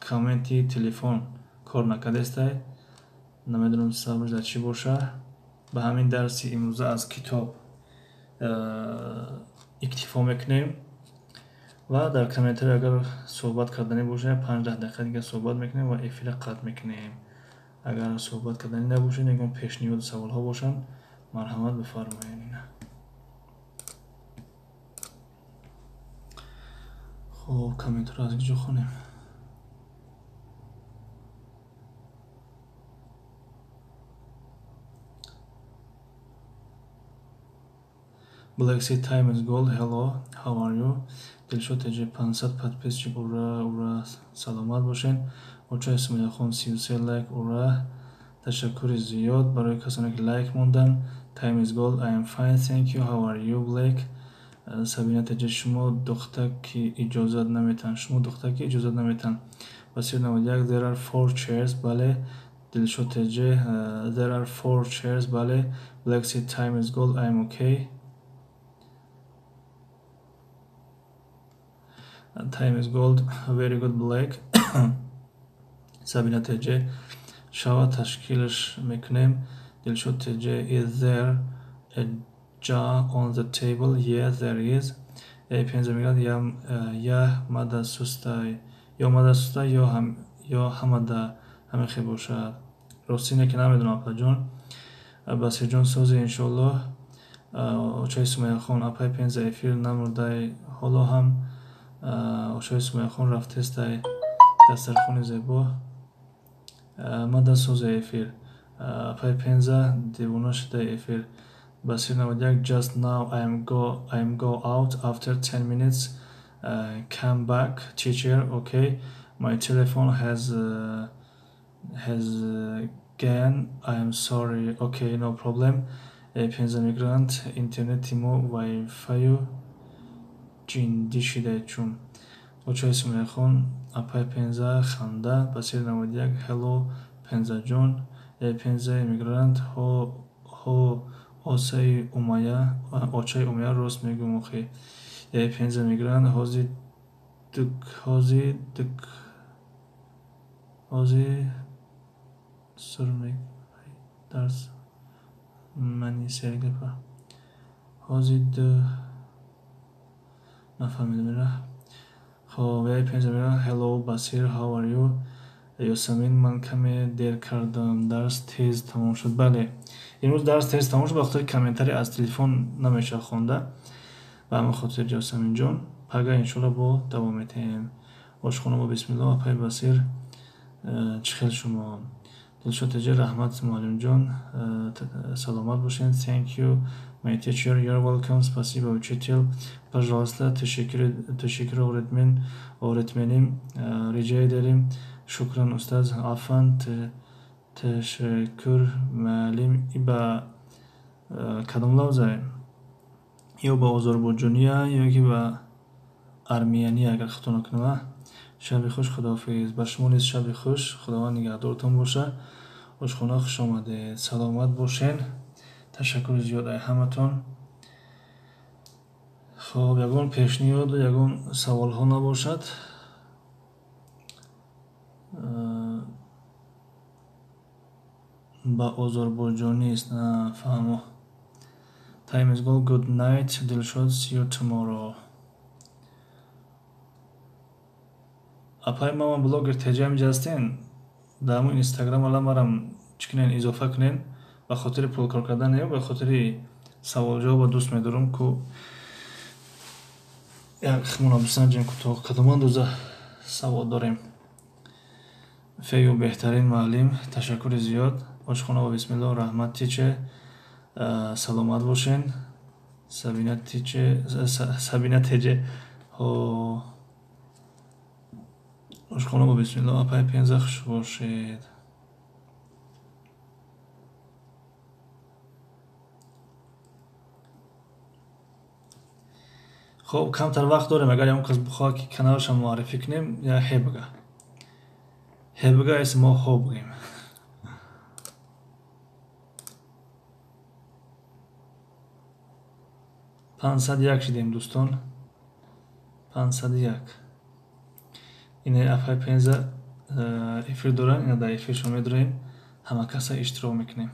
کامنتی تلفن کار نکرده. نمیدونم سببش در چی باشه. به همین درسی امروزه از کتاب اکتفا میکنیم و در کامنت اگر صحبت کردنی باشه، 5 دقیقه دیگه صحبت میکنیم و افیر قطع میکنیم. اگر صحبت کردنی نباشه، یکم پیشنهاد، سوال ها باشن، مرحمت بفرمایید. خب، کامنت رو از اینجا خونیم. Black Sea, time is gold. Hello, how are you? Дилшод TJ, 500 подписчик, ура, ура, саломат бошен. Оча Исмоилхон, 33 лайк, ура. Ташаккури зиёд барои касоне ки лайк мондан. Time is gold. I am fine, thank you. How are you, Black? Сабина TJ, шумо духта ки иҷозат наметан. Шумо духта ки иҷозат наметан. Басир 91, there are four chairs. Бале. Дилшод TJ, there are four chairs. Бале. Black Sea, time is gold. I am okay. Time is gold. Very good, Black. Сабина TJ, шава ташкилш мекунем. Дилшод TJ, is there a jar on the table? Yes, there is. Пенза мегӯяд, я мада сустай, ё мада сустай, ё ҳам ё ҳамада ҳамин хел бошад. Ростӣ не ки намедонам, апаҷон. Басирҷон, сози, иншоаллоҳ. Очаи Сумайяхон, апаи Пенза, эфир намурдай ҳоло ҳам. Очаи Сумайяхон, рафтестай. Дастархони зебо. Мада сози эфир. Апаи Пенза, девона шудаи эфир. Басир 91, just now I am go out after 10 minutes. Come back, teacher. Okay, my telephone has gone. I am sorry. Okay, no problem. Пенза мигрант, интернети мо вайфаю ҷиндӣ шида чун. Очаи Сумайяхон, апаи Пенза, ханда. Басир 91, hello, Пензаҷон. Пенза иммигрант, ҳо ҳо, осаи умая, очаи умая, рост мегӯм охи. Пенза мигрант, ҳози дук, ҳози дук, ҳози Сур дарс мани сергапа. Ҳозир нафаҳмидам ира. Хоб, яй пенза мера. Hello Басир, how are you? Ёсамин, ман каме дер кардам, дарс тез тамом шуд. Бале, имрӯз дарс тез тамом шуд, ба хотири комментарий аз телефон намешавад хонда. Ба ҳамин хотир Ёсаминҷон, пага иншоалло бо давом метиҳем. Ошхона бо бисмиллоҳ, апай Басир, чӣ хел шумо? Дилшод теҷа, раҳмат муаллимҷон, саломат бошед. Thank you, my teacher, you're welcome, спасибо, учитель, пожалуйста, teşekkür öğretmenim, rica ederim, шукран устаз, афан, ташаккур муаллим. И ба кадом лавзае? Ё ба озарбойҷония, ё ки ба армияния, агар хато накунам. Шаби хуш, худоҳофиз. Ба шумо низ шаби хуш, Худованд нигаҳдортон боша. Ошхона хуш омадед, саломат бошен. Ташаккури зиёд ай ҳаматон. Хоб, ягон пешниҳоду ягон саволҳо набошад. Ба озарбойҷонист, фаҳмо. Time is gold. Good night, Dilshod. See you tomorrow. Апай мама блогер теҷа ҳамиҷа ҳастен? Дар ҳамун Инстаграм ала марам чӣ кунен, изофа кунен, ба хотири пул кор кардан ё ба хотири саволҷавоба дӯст медорам, ку як хмона бисанҷем, ку то кадом андоза савод дорем. Фею беҳтарин муаллим, ташаккури зиёд. Ошхона ва бисмиллоҳ, раҳмат тиче, саломат бошен. Сабина тиче, Сабина теҷе. Ҳо, ошхона бо бисмиллоҳ, апай Пенза, хуш бошед. Хоб, камтар вақт дорем, агар ягон кас бихоҳад, ки каналашро муаррифӣ кунем, я ҳе бага. Ҳе бага, эс мо ҳо бигӯем. 501 шидем, дӯстон. 501. Ина апай Пенза эфир доранд, ина дар эфиршон медорем, ҳама каса иштирок мекунем.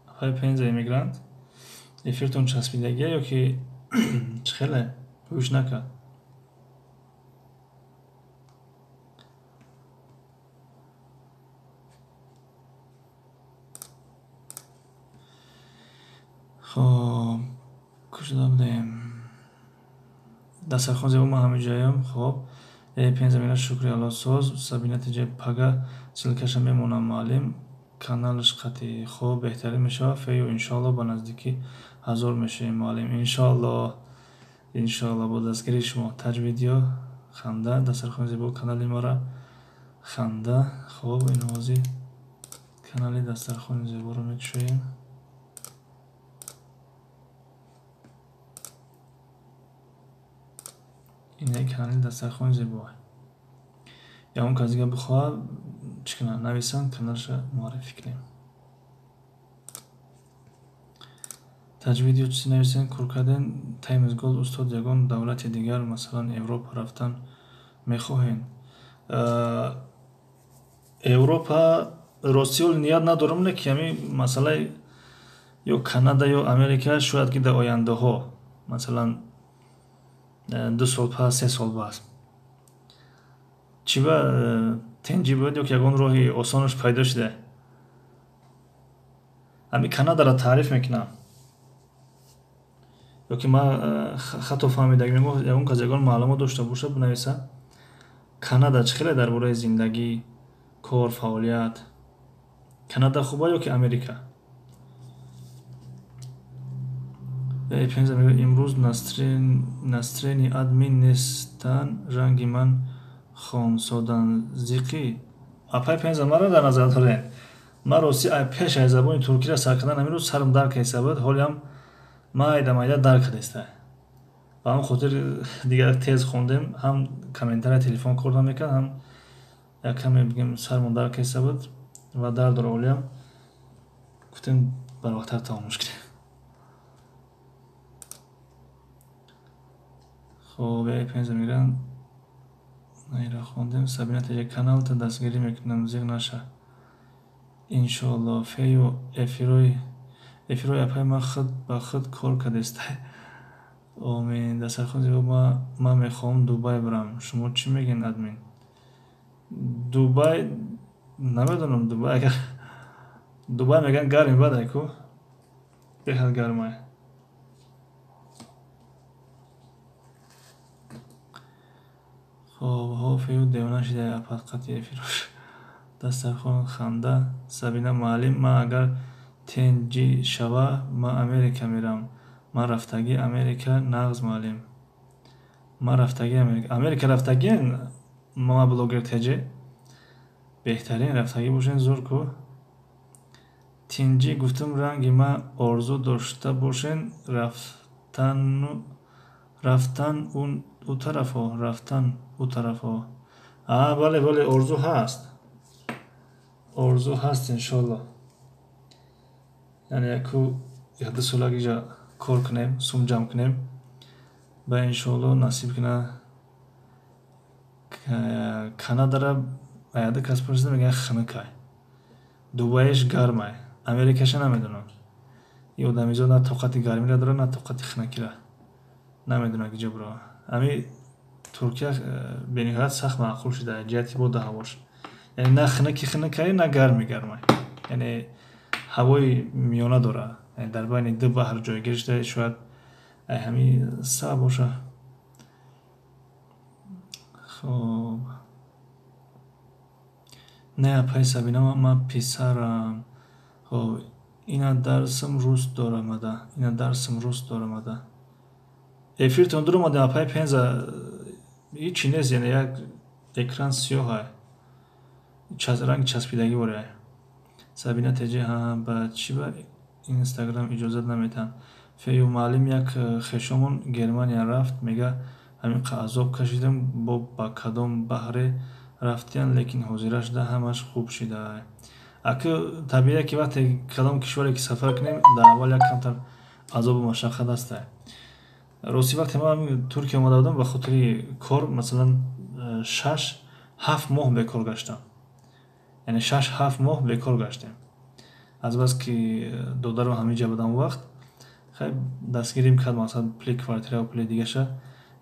Апай Пенза иммигрант, эфиртон часпидагия ё ки чӣ хеле ҳуш накард? Хоб, кушода будем. Дастархон зебо, ман ҳамиҷоям. Хоб, Пенза мера, шукри Аллоҳ соз. Сабина теҷа, пага ссылкаша мемонам муаллим. Каналаш қатъӣ. Хоб, беҳтарин мешавад. Фею иншоалло ба наздикӣ 1000 мешавем муаллим. Иншоалло, иншоалло бо дастгирии шумо. Таҷ видео, ханда, дастархони зебо канали мара ханда. Хоб, ин ҳозир канали дастархони зеборо мекушоем. Ин канали дастархони зебо. Ягон кас дига бихоҳад, чӣ кунад, нависанд, каналаша муаррифӣ кунем. Таҷ видео чизе нависен, кур карден. Time is gold. Устод, ягон давлати дигар, масалан Европа рафтан мехоҳен? Европа ростиёл ният надорам, не ки ҳамин масъалаи ё Канада ё Америка шояд ки дар ояндаҳо, масалан 2 сол пас, 3 сол пас. Чӣ ба тенҷӣ буд ё ки ягон роҳи осонаш пайдо шуда? Ҳамин Канадаро таъриф мекунам. Ё ки ман хато фаҳмидагӣ, мегӯям ягон кас ягон маълумот дошта бошад, бинависа. Канада чӣ хеле дар бораи зиндагӣ, кор, фаъолият? Канада хуба ё ки Америка? Пенза мегӯяд, имрӯз настрени админ нестан, ранги ман хонсодан зиқӣ. Апай Пенза, маро дар назар дорен. Ман ростӣ пеш аз забони туркиро сар кардан ҳамин рӯз сарам дард кардиста буд, ҳолиам майда майда дард кардиста. Ба ҳамин хотир дигар тез хондем, ҳам комментария телефон кор намекард, ҳам як каме бигем сармон дард кардиста буд ва дард дора ҳолиам. Гуфтем барвақттар тамомш кунем. Хоб, яи пенза мегиранд. Найра хондем. Сабина Теҷа, каналта дастгирӣ мекунам, зиқ наша. Иншоалло. Фею эфирои апай ма худ ба худ кор кардестай. Омин. Дастархон зебо. Ман мехоҳам Дубай бирам. Шумо чӣ мегӯед, админ? Дубай намедонам, Дубай агар Дубай мегӯянд гарми бадай ку? Беҳад гармай. Хоб, ҳо фею девона шидай апат қати эфирош. Дастархон ханда. Сабина муаллим, ман агар тенҷӣ шава, ман Америка мерам. Ман рафтагӣ Америка нағз муаллим. Ман рафтагӣ Америка. Америка рафтагиен мама блогер теҷе? Беҳтарин рафтагӣ бошен зур ку. Тинҷӣ гуфтум ранги ман орзу дошта бошен рафтан ӯ тарафҳо, рафтан ӯ тарафҳо. А, бале, бале, орзу ҳаст. Орзу ҳаст иншоалло. Яъне яку як ду солагиҷа кор кунем, сум ҷамъ кунем, ба иншоалло насиб куна Канадара аяда кас пурсида мегӯянд хунукай. Дубайш гармай. Америкаша намедонам. И одамизод на тоқати гармиро дорад, на тоқати хунукиро. Намедонам ки ҷо бирава. Ҳами Туркия бениҳоят сахт маъқул шуда ҷиҳати боду ҳавош. Яъне на хунуки хунукай, на гарми гармай. Яъне ҳавои миёна дорад. Яъне дар байни ду баҳр ҷойгир шуда, шояд ҳами сабаб боша. Хоб. Не, апай Сабина, ман писарам. Хоб, ина дарсам рус дорамада. Ина дарсам рус дорамада. Эфиртон дур омадем, апай Пенза, ҳичи нест, яъне як экран сиёҳай. Ранги часпидагӣ борай. Сабина Теҷи, ҳа, ба чӣ ба Инстаграм иҷозат наметиҳанд? Фею муаллим, як хешомон Германия рафт, мега ҳамин азоб кашидам, бо ба кадом баҳре рафтиян, лекин ҳозира шуда ҳамаш хуб шидай. Аку табиие ки вақте кадом кишваре ки сафар кунем, дар аввал як камтар азобу машаққат ҳастай. Рости вақте ман Туркия омада будам ба хотири кор, масалан, 6-7 моҳ бекор гаштам. Яъне 6-7 моҳ бекор гаштем. Аз бас ки додарам ҳамин ҷа будам он вақт, хай дастгирим кард, масалан, пули квартира ва пули дигаша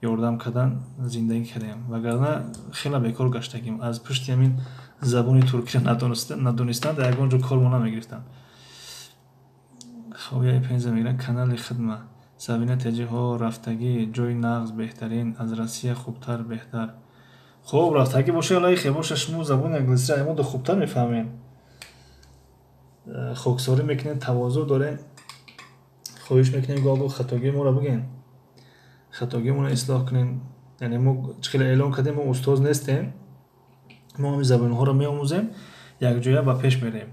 ёрдам кардан, зиндагӣ кардем. Вагарна хеле бекор гаштагим. Аз пушти ҳамин забони туркиро надонистан дар ягон ҷо кор мо намегирифтам. Хоб, яи Пенза мегиранд канали хидма. Сабина Теҷи, ҳо, рафтагӣ ҷои нағз беҳтарин, аз Россия хубтар беҳтар. Хоб, рафтагӣ боша, лайхе боша, шумо забони англисиро аймода хубтар мефаҳмед. Хоксорӣ мекунед, тавозӯъ дорем. Хоҳиш мекунем гоҳ-гоҳ хатогии моро бигӯед. Хатогиамонро ислоҳ кунем. Яъне мо чӣ хеле эълон кардем, мо устоз нестем. Мо ҳамин забонҳоро меомӯзем, якҷоя ба пеш мерем.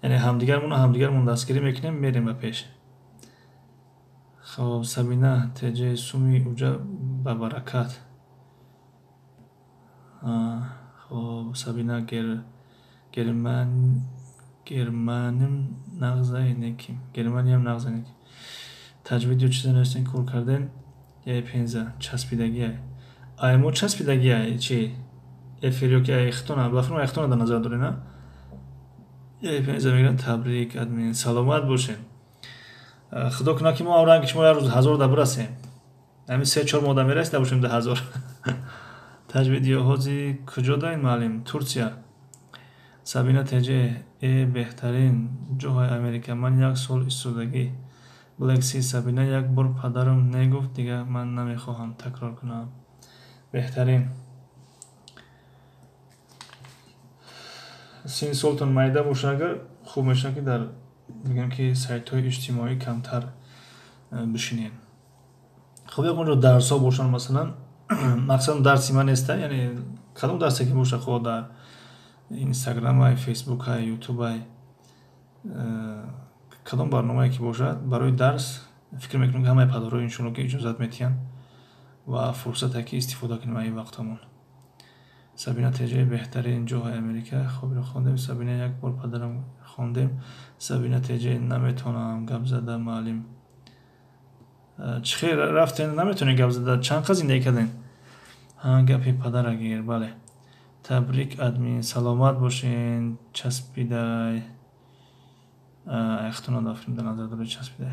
Яъне ҳамдигармонро ҳамдигармон дастгирӣ мекунем, мерем ба пеш. Хоб, Сабина Теҷи, суми уҷа ба баракат. Хоб, Сабина Германим нағзай неким. Германиям нағзай неким. Таҷвид ё чизе навистен кор кардем. Яй Пенза, часпидагиай. Ай мо часпидагиай чи? Эфир ё ки ай хитона, ба фирма ай хитона дар назар доред, на? Яй Пенза мегӯянд табрик, админ, саломат бошед. Худо кунад ки мо ранги шумо як рӯз 1000 да бирасем. Ҳамин 3-4 моҳ да мерасида бошем да 1000. Таҷвид ё ҳози куҷо даин муаллим? Турсия. Сабина Теҷе, э беҳтарин ҷоҳои Америка. Ман як сол истодагӣ. Black Sea Сабина, як бор падарам негуфт, дига ман намехоҳам такрор кунам. Беҳтарин. Синни солтон майда боша агар хуб мешавад ки дар бигӯем ки сайтҳои иҷтимоӣ камтар бишинед. Хуб, ягон ҷо дарсҳо бошанд, масалан, мақсадам дарси ман неста, яъне кадом дарсе ки боша, хоҳ дар Инстаграмай, Фейсбукай, Ютубай, кадом барномае ки бошад, барои дарс фикр мекунам ки ҳамаи падарҳо иншоалло ки иҷозат метиҳанд ва фурсате ки истифода кунем аз ин вақтҳомон. Сабина Теҷаи беҳтарин ҷоҳои Америка. Хобиро хондем. Сабина як бор падарам хондем. Сабина Теҷаи наметавонам гап зада муаллим. Чӣ хел рафтен, наметавонед гап зада, чанд қад зиндагӣ кардем? Гапи падара гир, бале. Табрик админ, саломат бошен, часпидай. Айхтона дафтем дар назар доред часпидай.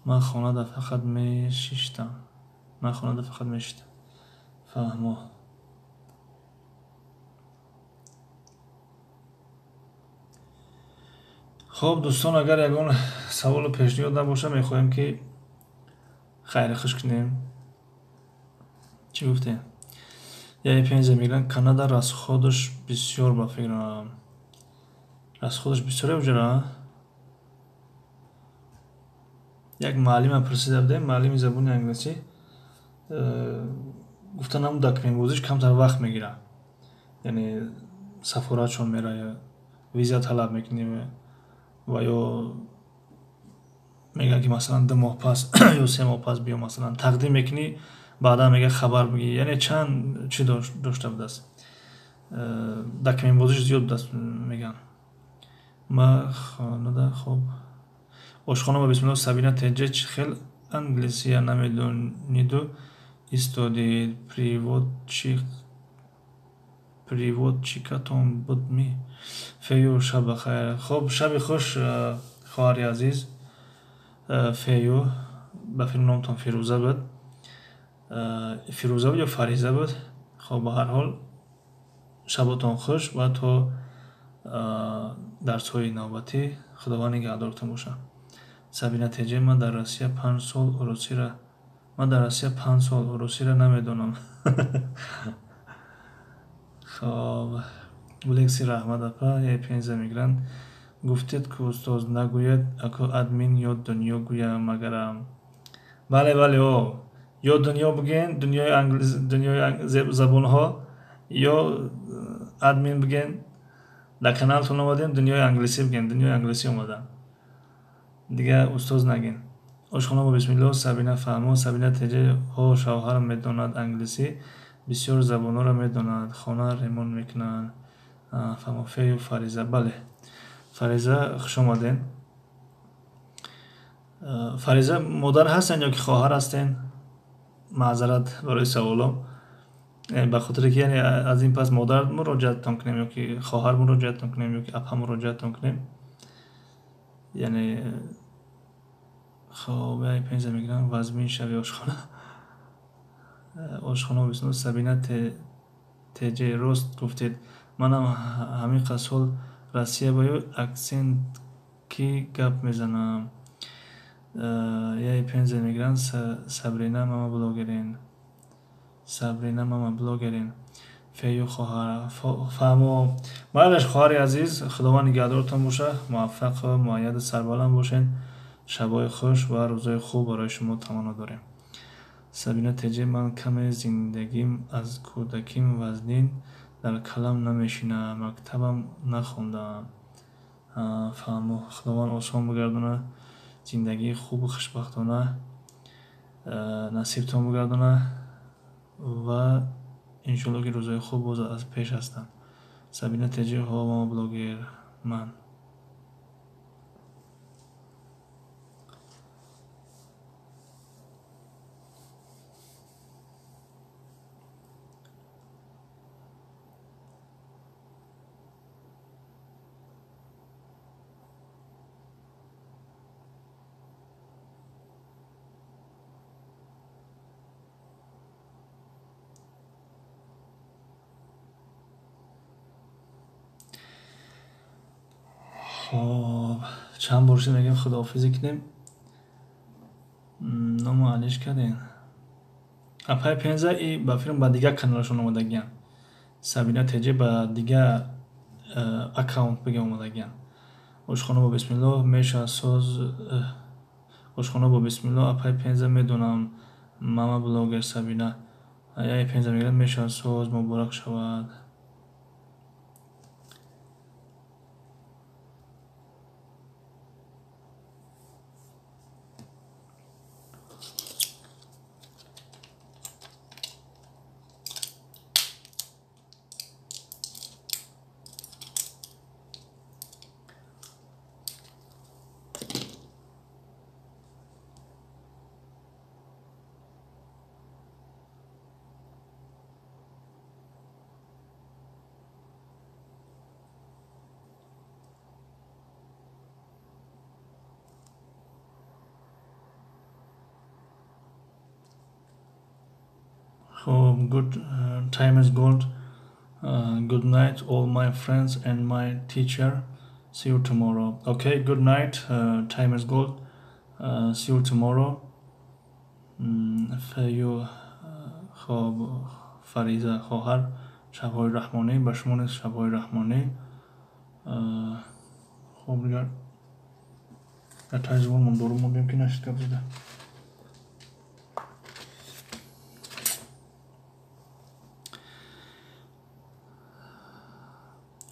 Ман хонада фақат мешиштам. Ман хонада фақат мешиштам. Фаҳмо. Хоб дӯстон, агар ягон саволу пешниҳод набошад, мехоҳем ки хайри хуш кунем. Чӣ гуфтем? Яъне пензия мегиранд, Канада расходаш бисёр ба фикрам. Расходаш бисёре уҷара? Як муаллима пурсида будем, муаллими забони англисӣ, гуфта намуд документбозиш камтар вақт мегирад. Яъне сафоратшон мерая, виза талаб мекунем ва ё мегӯянд ки масалан 2 моҳ пас ё 3 моҳ пас биё, масалан тақдим мекунӣ, баъдан мега хабар бигӣ. Яъне чанд чӣ дошта будааст. Документбозиш зиёд будааст мегӯянд. Ма хонада хоб ошхона ба бисмиллоҳ Сабина Теҷе чӣ хел англисия намедониду истодид. Приводчикатон буд ми? Фею, шаб бахайр. Хоб, шаби хуш, хоҳари азиз. Фею, ба филм номтон Фирӯза буд. Фирӯза буд ё Фариза буд? Хоб, ба ҳар ҳол шаботон хуш ва то дарсҳои навбатӣ Худованд нигаҳдортон бошад. Сабина Теҷе, ман дар Россия 5 сол русиро, ман дар Россия 5 сол русиро намедонам. Хоб, Лекси раҳмат апа, я пензия мегиранд. Гуфтед ку устоз нагӯяд, ако админ ё дунё гӯям магарам. Бале, бале, о. Ё дунё бигӯен, дунёи англис, дунёи забонҳо, ё админ бигӯен. Дар каналтон омадем, дунёи англисӣ бигӯен, дунёи англисӣ омадам. Дигар устоз нагин. Ошхона бо бисмиллоҳ Сабина фаҳмо, Сабина Теҷе, ҳо шавҳарам медонад англисӣ, бисёр забонҳоро медонад, хона ремонт мекунад. Фаҳмо, Фею Фариза, бале. Фариза, хуш омаден. Фариза, модар ҳастен ё ки хоҳар ҳастен? Маъзарат барои саволом. Ба хотире ки яъне аз ин пас модар муроҷиаттон кунем ё ки хоҳар муроҷиаттон кунем ё ки апа муроҷиаттон кунем. Яъне хоб, яъне пензия мегирам, вазмин шави ошхона. Ошхона бисмиллоҳ Сабина Теҷе, рост гуфтед. Манам ҳамин қад сол Россия ба ё аксент ки гап мезанам. Яъне пензия мегиранд, Сабрина мама блогерин. Сабрина мама блогерин. Фею хоҳар, фаҳмо. Майлаш хоҳари азиз, Худованд нигаҳдортон бошад, муваффақ ва муайяду сарбаланд бошед. Шабҳои хуш ва рӯзҳои хуб барои шумо таманно дорем. Сабина Теҷе, ман каме зиндагим аз кӯдаким вазнин, дар калам намешинам, мактабам нахондам. Фаҳмо, Худованд осон бигардонад, зиндагии хубу хушбахтона насибтон бигардонад ва иншоалло ки рӯзҳои хуб боз аз пеш ҳастанд. Сабина Теҷе, ҳо мама блогер, ман. Хоб, чанд бор шуд мегӯем худоҳофизӣ кунем. Ному алиш кардем. Апай пенза и ба филм ба дигар каналашон омадагиян. Сабина Теҷе ба дигар аккаунт бигем омадагиян. Ошхона бо бисмиллоҳ меша соз, ошхона бо бисмиллоҳ апай пенза медонам, мама блогер Сабина. Яй пенза мегӯяд меша соз муборак шавад. Хоб, good time is gold. Good night all my friends and my teacher. See you tomorrow. Okay, good night. Time is gold. See you tomorrow. You. Хоб, Фариза хоҳар, шабҳои раҳмонӣ ба шумо низ, шабҳои раҳмонӣ. Хоб, дигар дар таи забонмон дору мондем, ки нашид гап зада.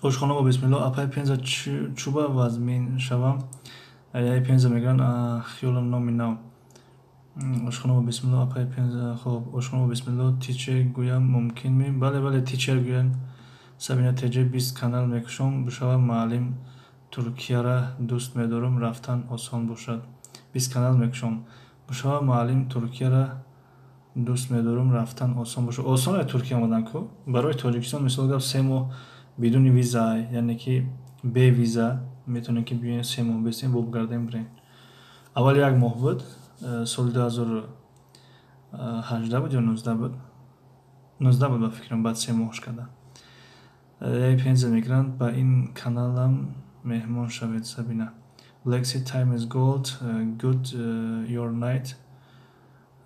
Ошхона бо бисмилло. Апай Пенза, чуба вазмин шавам? Яй Пенза мегӯянд, хиёлам номи нав. Ошхона бо бисмилло, апай Пенза. Хоб, ошхона бо бисмилло, teacher гӯям мумкин ми? Бале, бале, teacher гӯянд. Сабина Теҷе, 20 канал мекушом, бишавам муаллим, Туркияра дӯст медорам, рафтан осон бошад. 20 канал мекушом, бишавам муаллим, Туркияра дӯст медорам, рафтан осон бошад. Осон е Туркия омадан ку. Барои Тоҷикистон, мисол гап, 3 моҳ бидуни виза, яъне ки бе виза метавонем ки биёем, 3 моҳ бесем, бобгардем, бирем. Аввал як моҳ буд, соли 2018 буд ё 19 буд, 19 буд ба фикрам, баъд 3 моҳш карда. Яй Пенза мегиранд, ба ин каналам меҳмон шавед, Сабина. Black Sea, time is gold, good your night.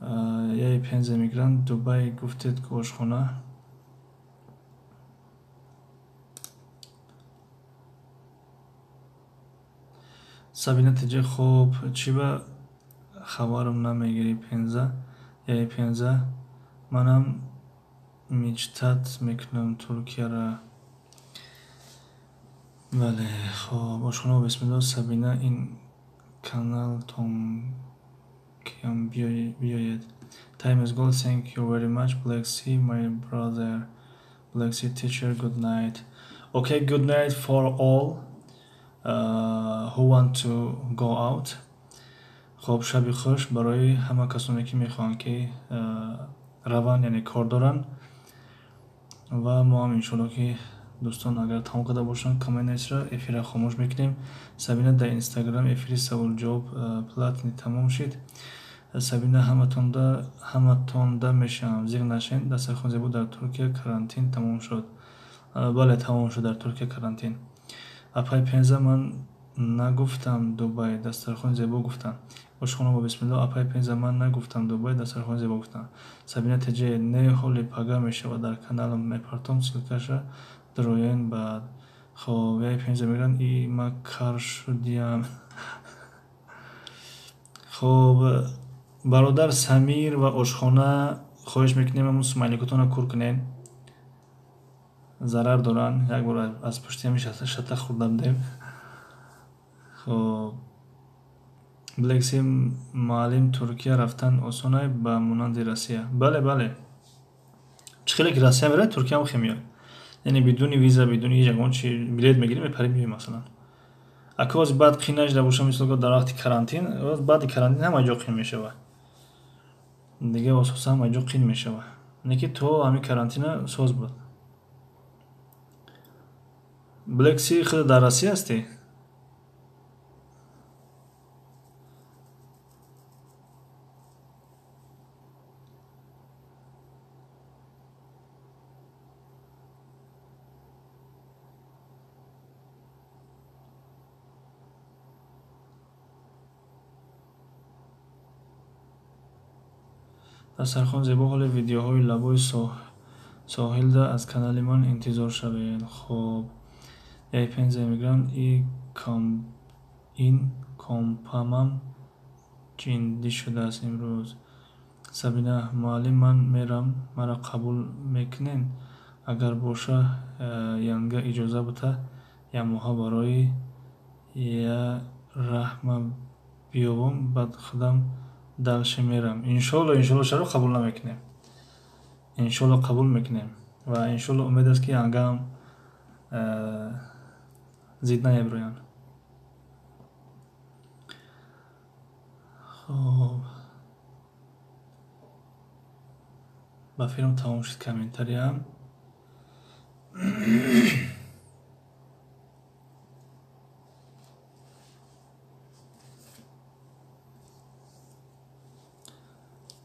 Яй Пенза мегиранд, Дубай гуфтед ку, ошхона. Сабина Теҷе, хоб, чӣ ба хабарам намегирӣ, Пенза? Яй Пенза, манам мечтать мекунам Туркияра. Бале, хоб, ошхона бисмилло, Сабина, ин каналтон киам биёед. Time is gold, thank you very much, Black Sea, my brother. Black Sea teacher, good night. Okay, good night for all who want to go out. Хоб, шаби хуш барои ҳама касоне, ки мехоҳанд ки раванд, яъне кор доранд. Ва мо ҳам иншоалло ки дӯстон агар тамом карда бошанд комментро, эфирро хомӯш мекунем. Сабина, дар Инстаграм эфири саволҷавоб платный тамом шид. Сабина, ҳаматонда мешавам, зиқ нашед. Дастархон зебо, дар Туркия карантин тамом шуд. Бале, тамом шуд дар Туркия карантин. Апай Пенза, ман нагуфтам Дубай, дастархони зебо гуфтам. Ошхона бо бисмилло, апай Пенза, ман нагуфтам Дубай, дастархони зебо гуфтам. Сабина Теҷе, не, ҳоли пага мешавад, дар каналам мепартом ссылкаша, дароен баъд. Хоб, яй Пенза мегӯянд, и ма кар шудиям. Хоб, бародар Самир ва ошхона, хоҳиш мекунем, ҳамун смайликотонро кур кунед, зарар доранд. Як бор аз пушти ҳами шата хӯрда будем. Хоб, Блекси, муаллим, Туркия рафтан осонай ба монанди Россия? Бале, бале, чӣ хеле ки Россия меравад, Туркиям хе меояд, яъне бидуни виза, бидуни ҳеҷ ягон чи билет мегирем, мепарем, меоем. Масалан, ака оз баъд қин нашуда боша, мисол дар вақти карантин, баъди карантин ҳама ҷо қин мешавад дига, ососа ҳама ҷо қин мешавад, не ки то ҳамин карантина соз буд. Блекси, худ дар Россия ҳастӣ? Дастархон зебо, ҳоле видеоҳои лабои соҳилда аз канали ман интизор шавед. Хоб, яй Пенза мегӯянд, ин компамам ҷиндӣ шудааст имрӯз. Сабина, муаллим, ман мерам, маро қабул мекунед? Агар боша, янга иҷоза бута, якмоҳа барои я раҳма биёбам, баъд худам дальше мерам. Иншоалло, иншоалло, чаро қабул намекунем? Иншоалло, қабул мекунем ва иншоалло, умед аст, ки янгаам зид намебироянд. Хоб, ба филм тамом шуд комментариям.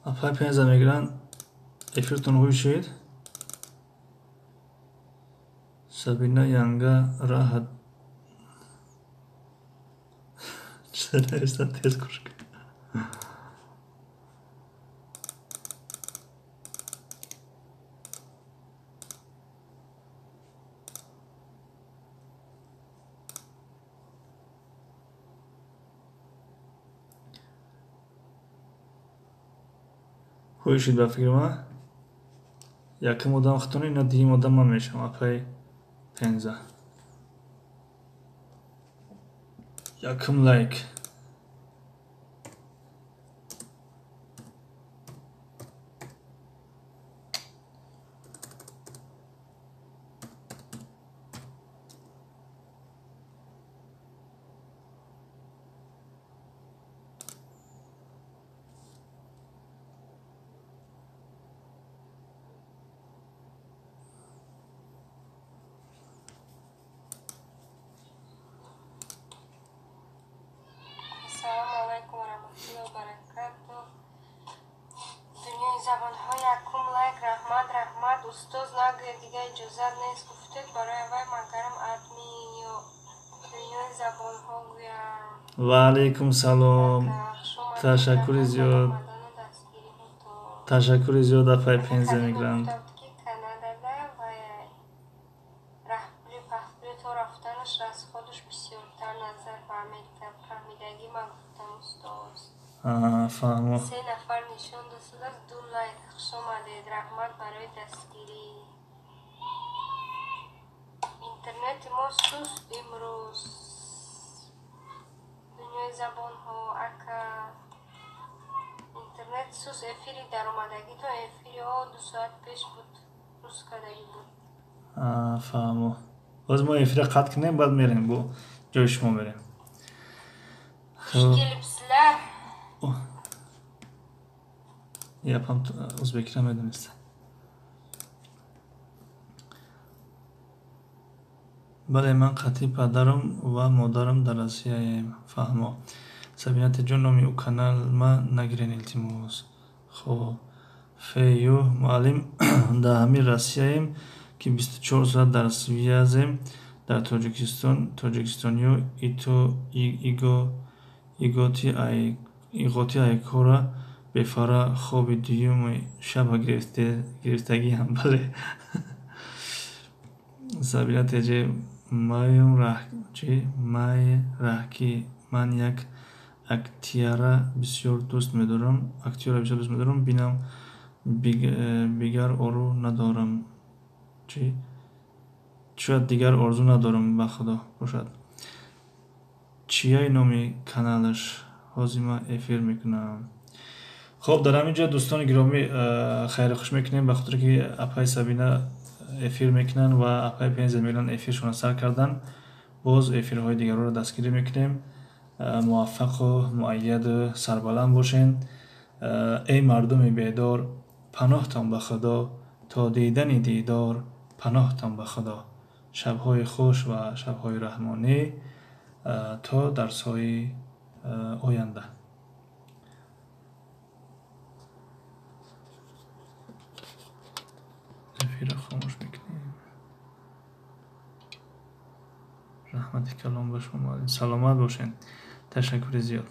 Апай Пенза мегиранд. Эфиртон ҳуй шуд? Сабина янга раҳат. Чӣ тез гӯш кун. Ҳуй шуд ба фикри ман? Якум одам худтон, ина дуюм одам ман мешавам, апаи Пенза. Якум лайк. Ассалому алайкум ва раҳматуллоҳи ва баракатуҳ. Дунёи забонҳо якум лайк, раҳмат, раҳмат. Устоз нагӯед, дига иҷозат нест гуфтед, барои вай магарам админ ё дунёи забонҳо гӯям. Ва алайкум салом. Ташаккури зиёд. Ташаккури зиёд, апаи Пенза мегиранд. Ки Канадада вай раҳпули пахпули то рафтанаш расходуш бисёртар назар ба Америка фаҳмидагӣ ман гуфтам, устоз. Фаҳмо. Се нафар нишон додааст, ду лайк. Хуш омадед, раҳмат барои дастгирӣ. Интернети мо суст имрӯз. Дунёи забонҳо, ака. Интернет сус, эфири даромадагитон эфири о 2 соат пеш буд, рӯз кардагӣ буд. Фаҳмо. Боз мо эфира қатъ кунем, баъд мерем, бо ҷои шумо мерем. Хуш келибсizlar. Япам ӯзбекиро медониста. Бале, ман қатъи падарам ва модарам дар Россияем. Фаҳмо. Сабинатиҷон, номи ӯ канал ма нагирен, илтимос. Хоб. Фею муаллим, дар ҳамин Россияем, ки 24 соат дар связем, дар Тоҷикистон тоҷикистониё ито иго иғоти айкора бефара хоби дуюми шаба гирифтагиам. Бале. Сабина теҷе маем раҳ чи май раҳки ман як актиара бисёр дӯст медорам, актёра бисёр дӯст медорам, бинам бигар ору надорам. Чи? Шояд дигар орзу надорам, ба Худо бошад. Чияй номи каналаш? Ҳозир ман эфир мекунам. Хоб, дар ҳамин ҷо, дӯстони гиромӣ, хайру хуш мекунем, ба хотире ки апаи Сабина эфир мекунанд ва апаи Пенза мегӯянд эфиршонро сар кардан. Боз эфирҳои дигарро дастгирӣ мекунем. Муваффақу муайяду сарбаланд бошен. Эй мардуми бедор, паноҳтон ба Худо, то дидани дидор, паноҳтон ба Худо. Шабҳои хуш ва шабҳои раҳмонӣ то дарсҳои оянда. Эфирро хомӯш мекунем. Раҳмати калом ба шумо, муаллим. Саломат бошед. Ташаккури зиёд.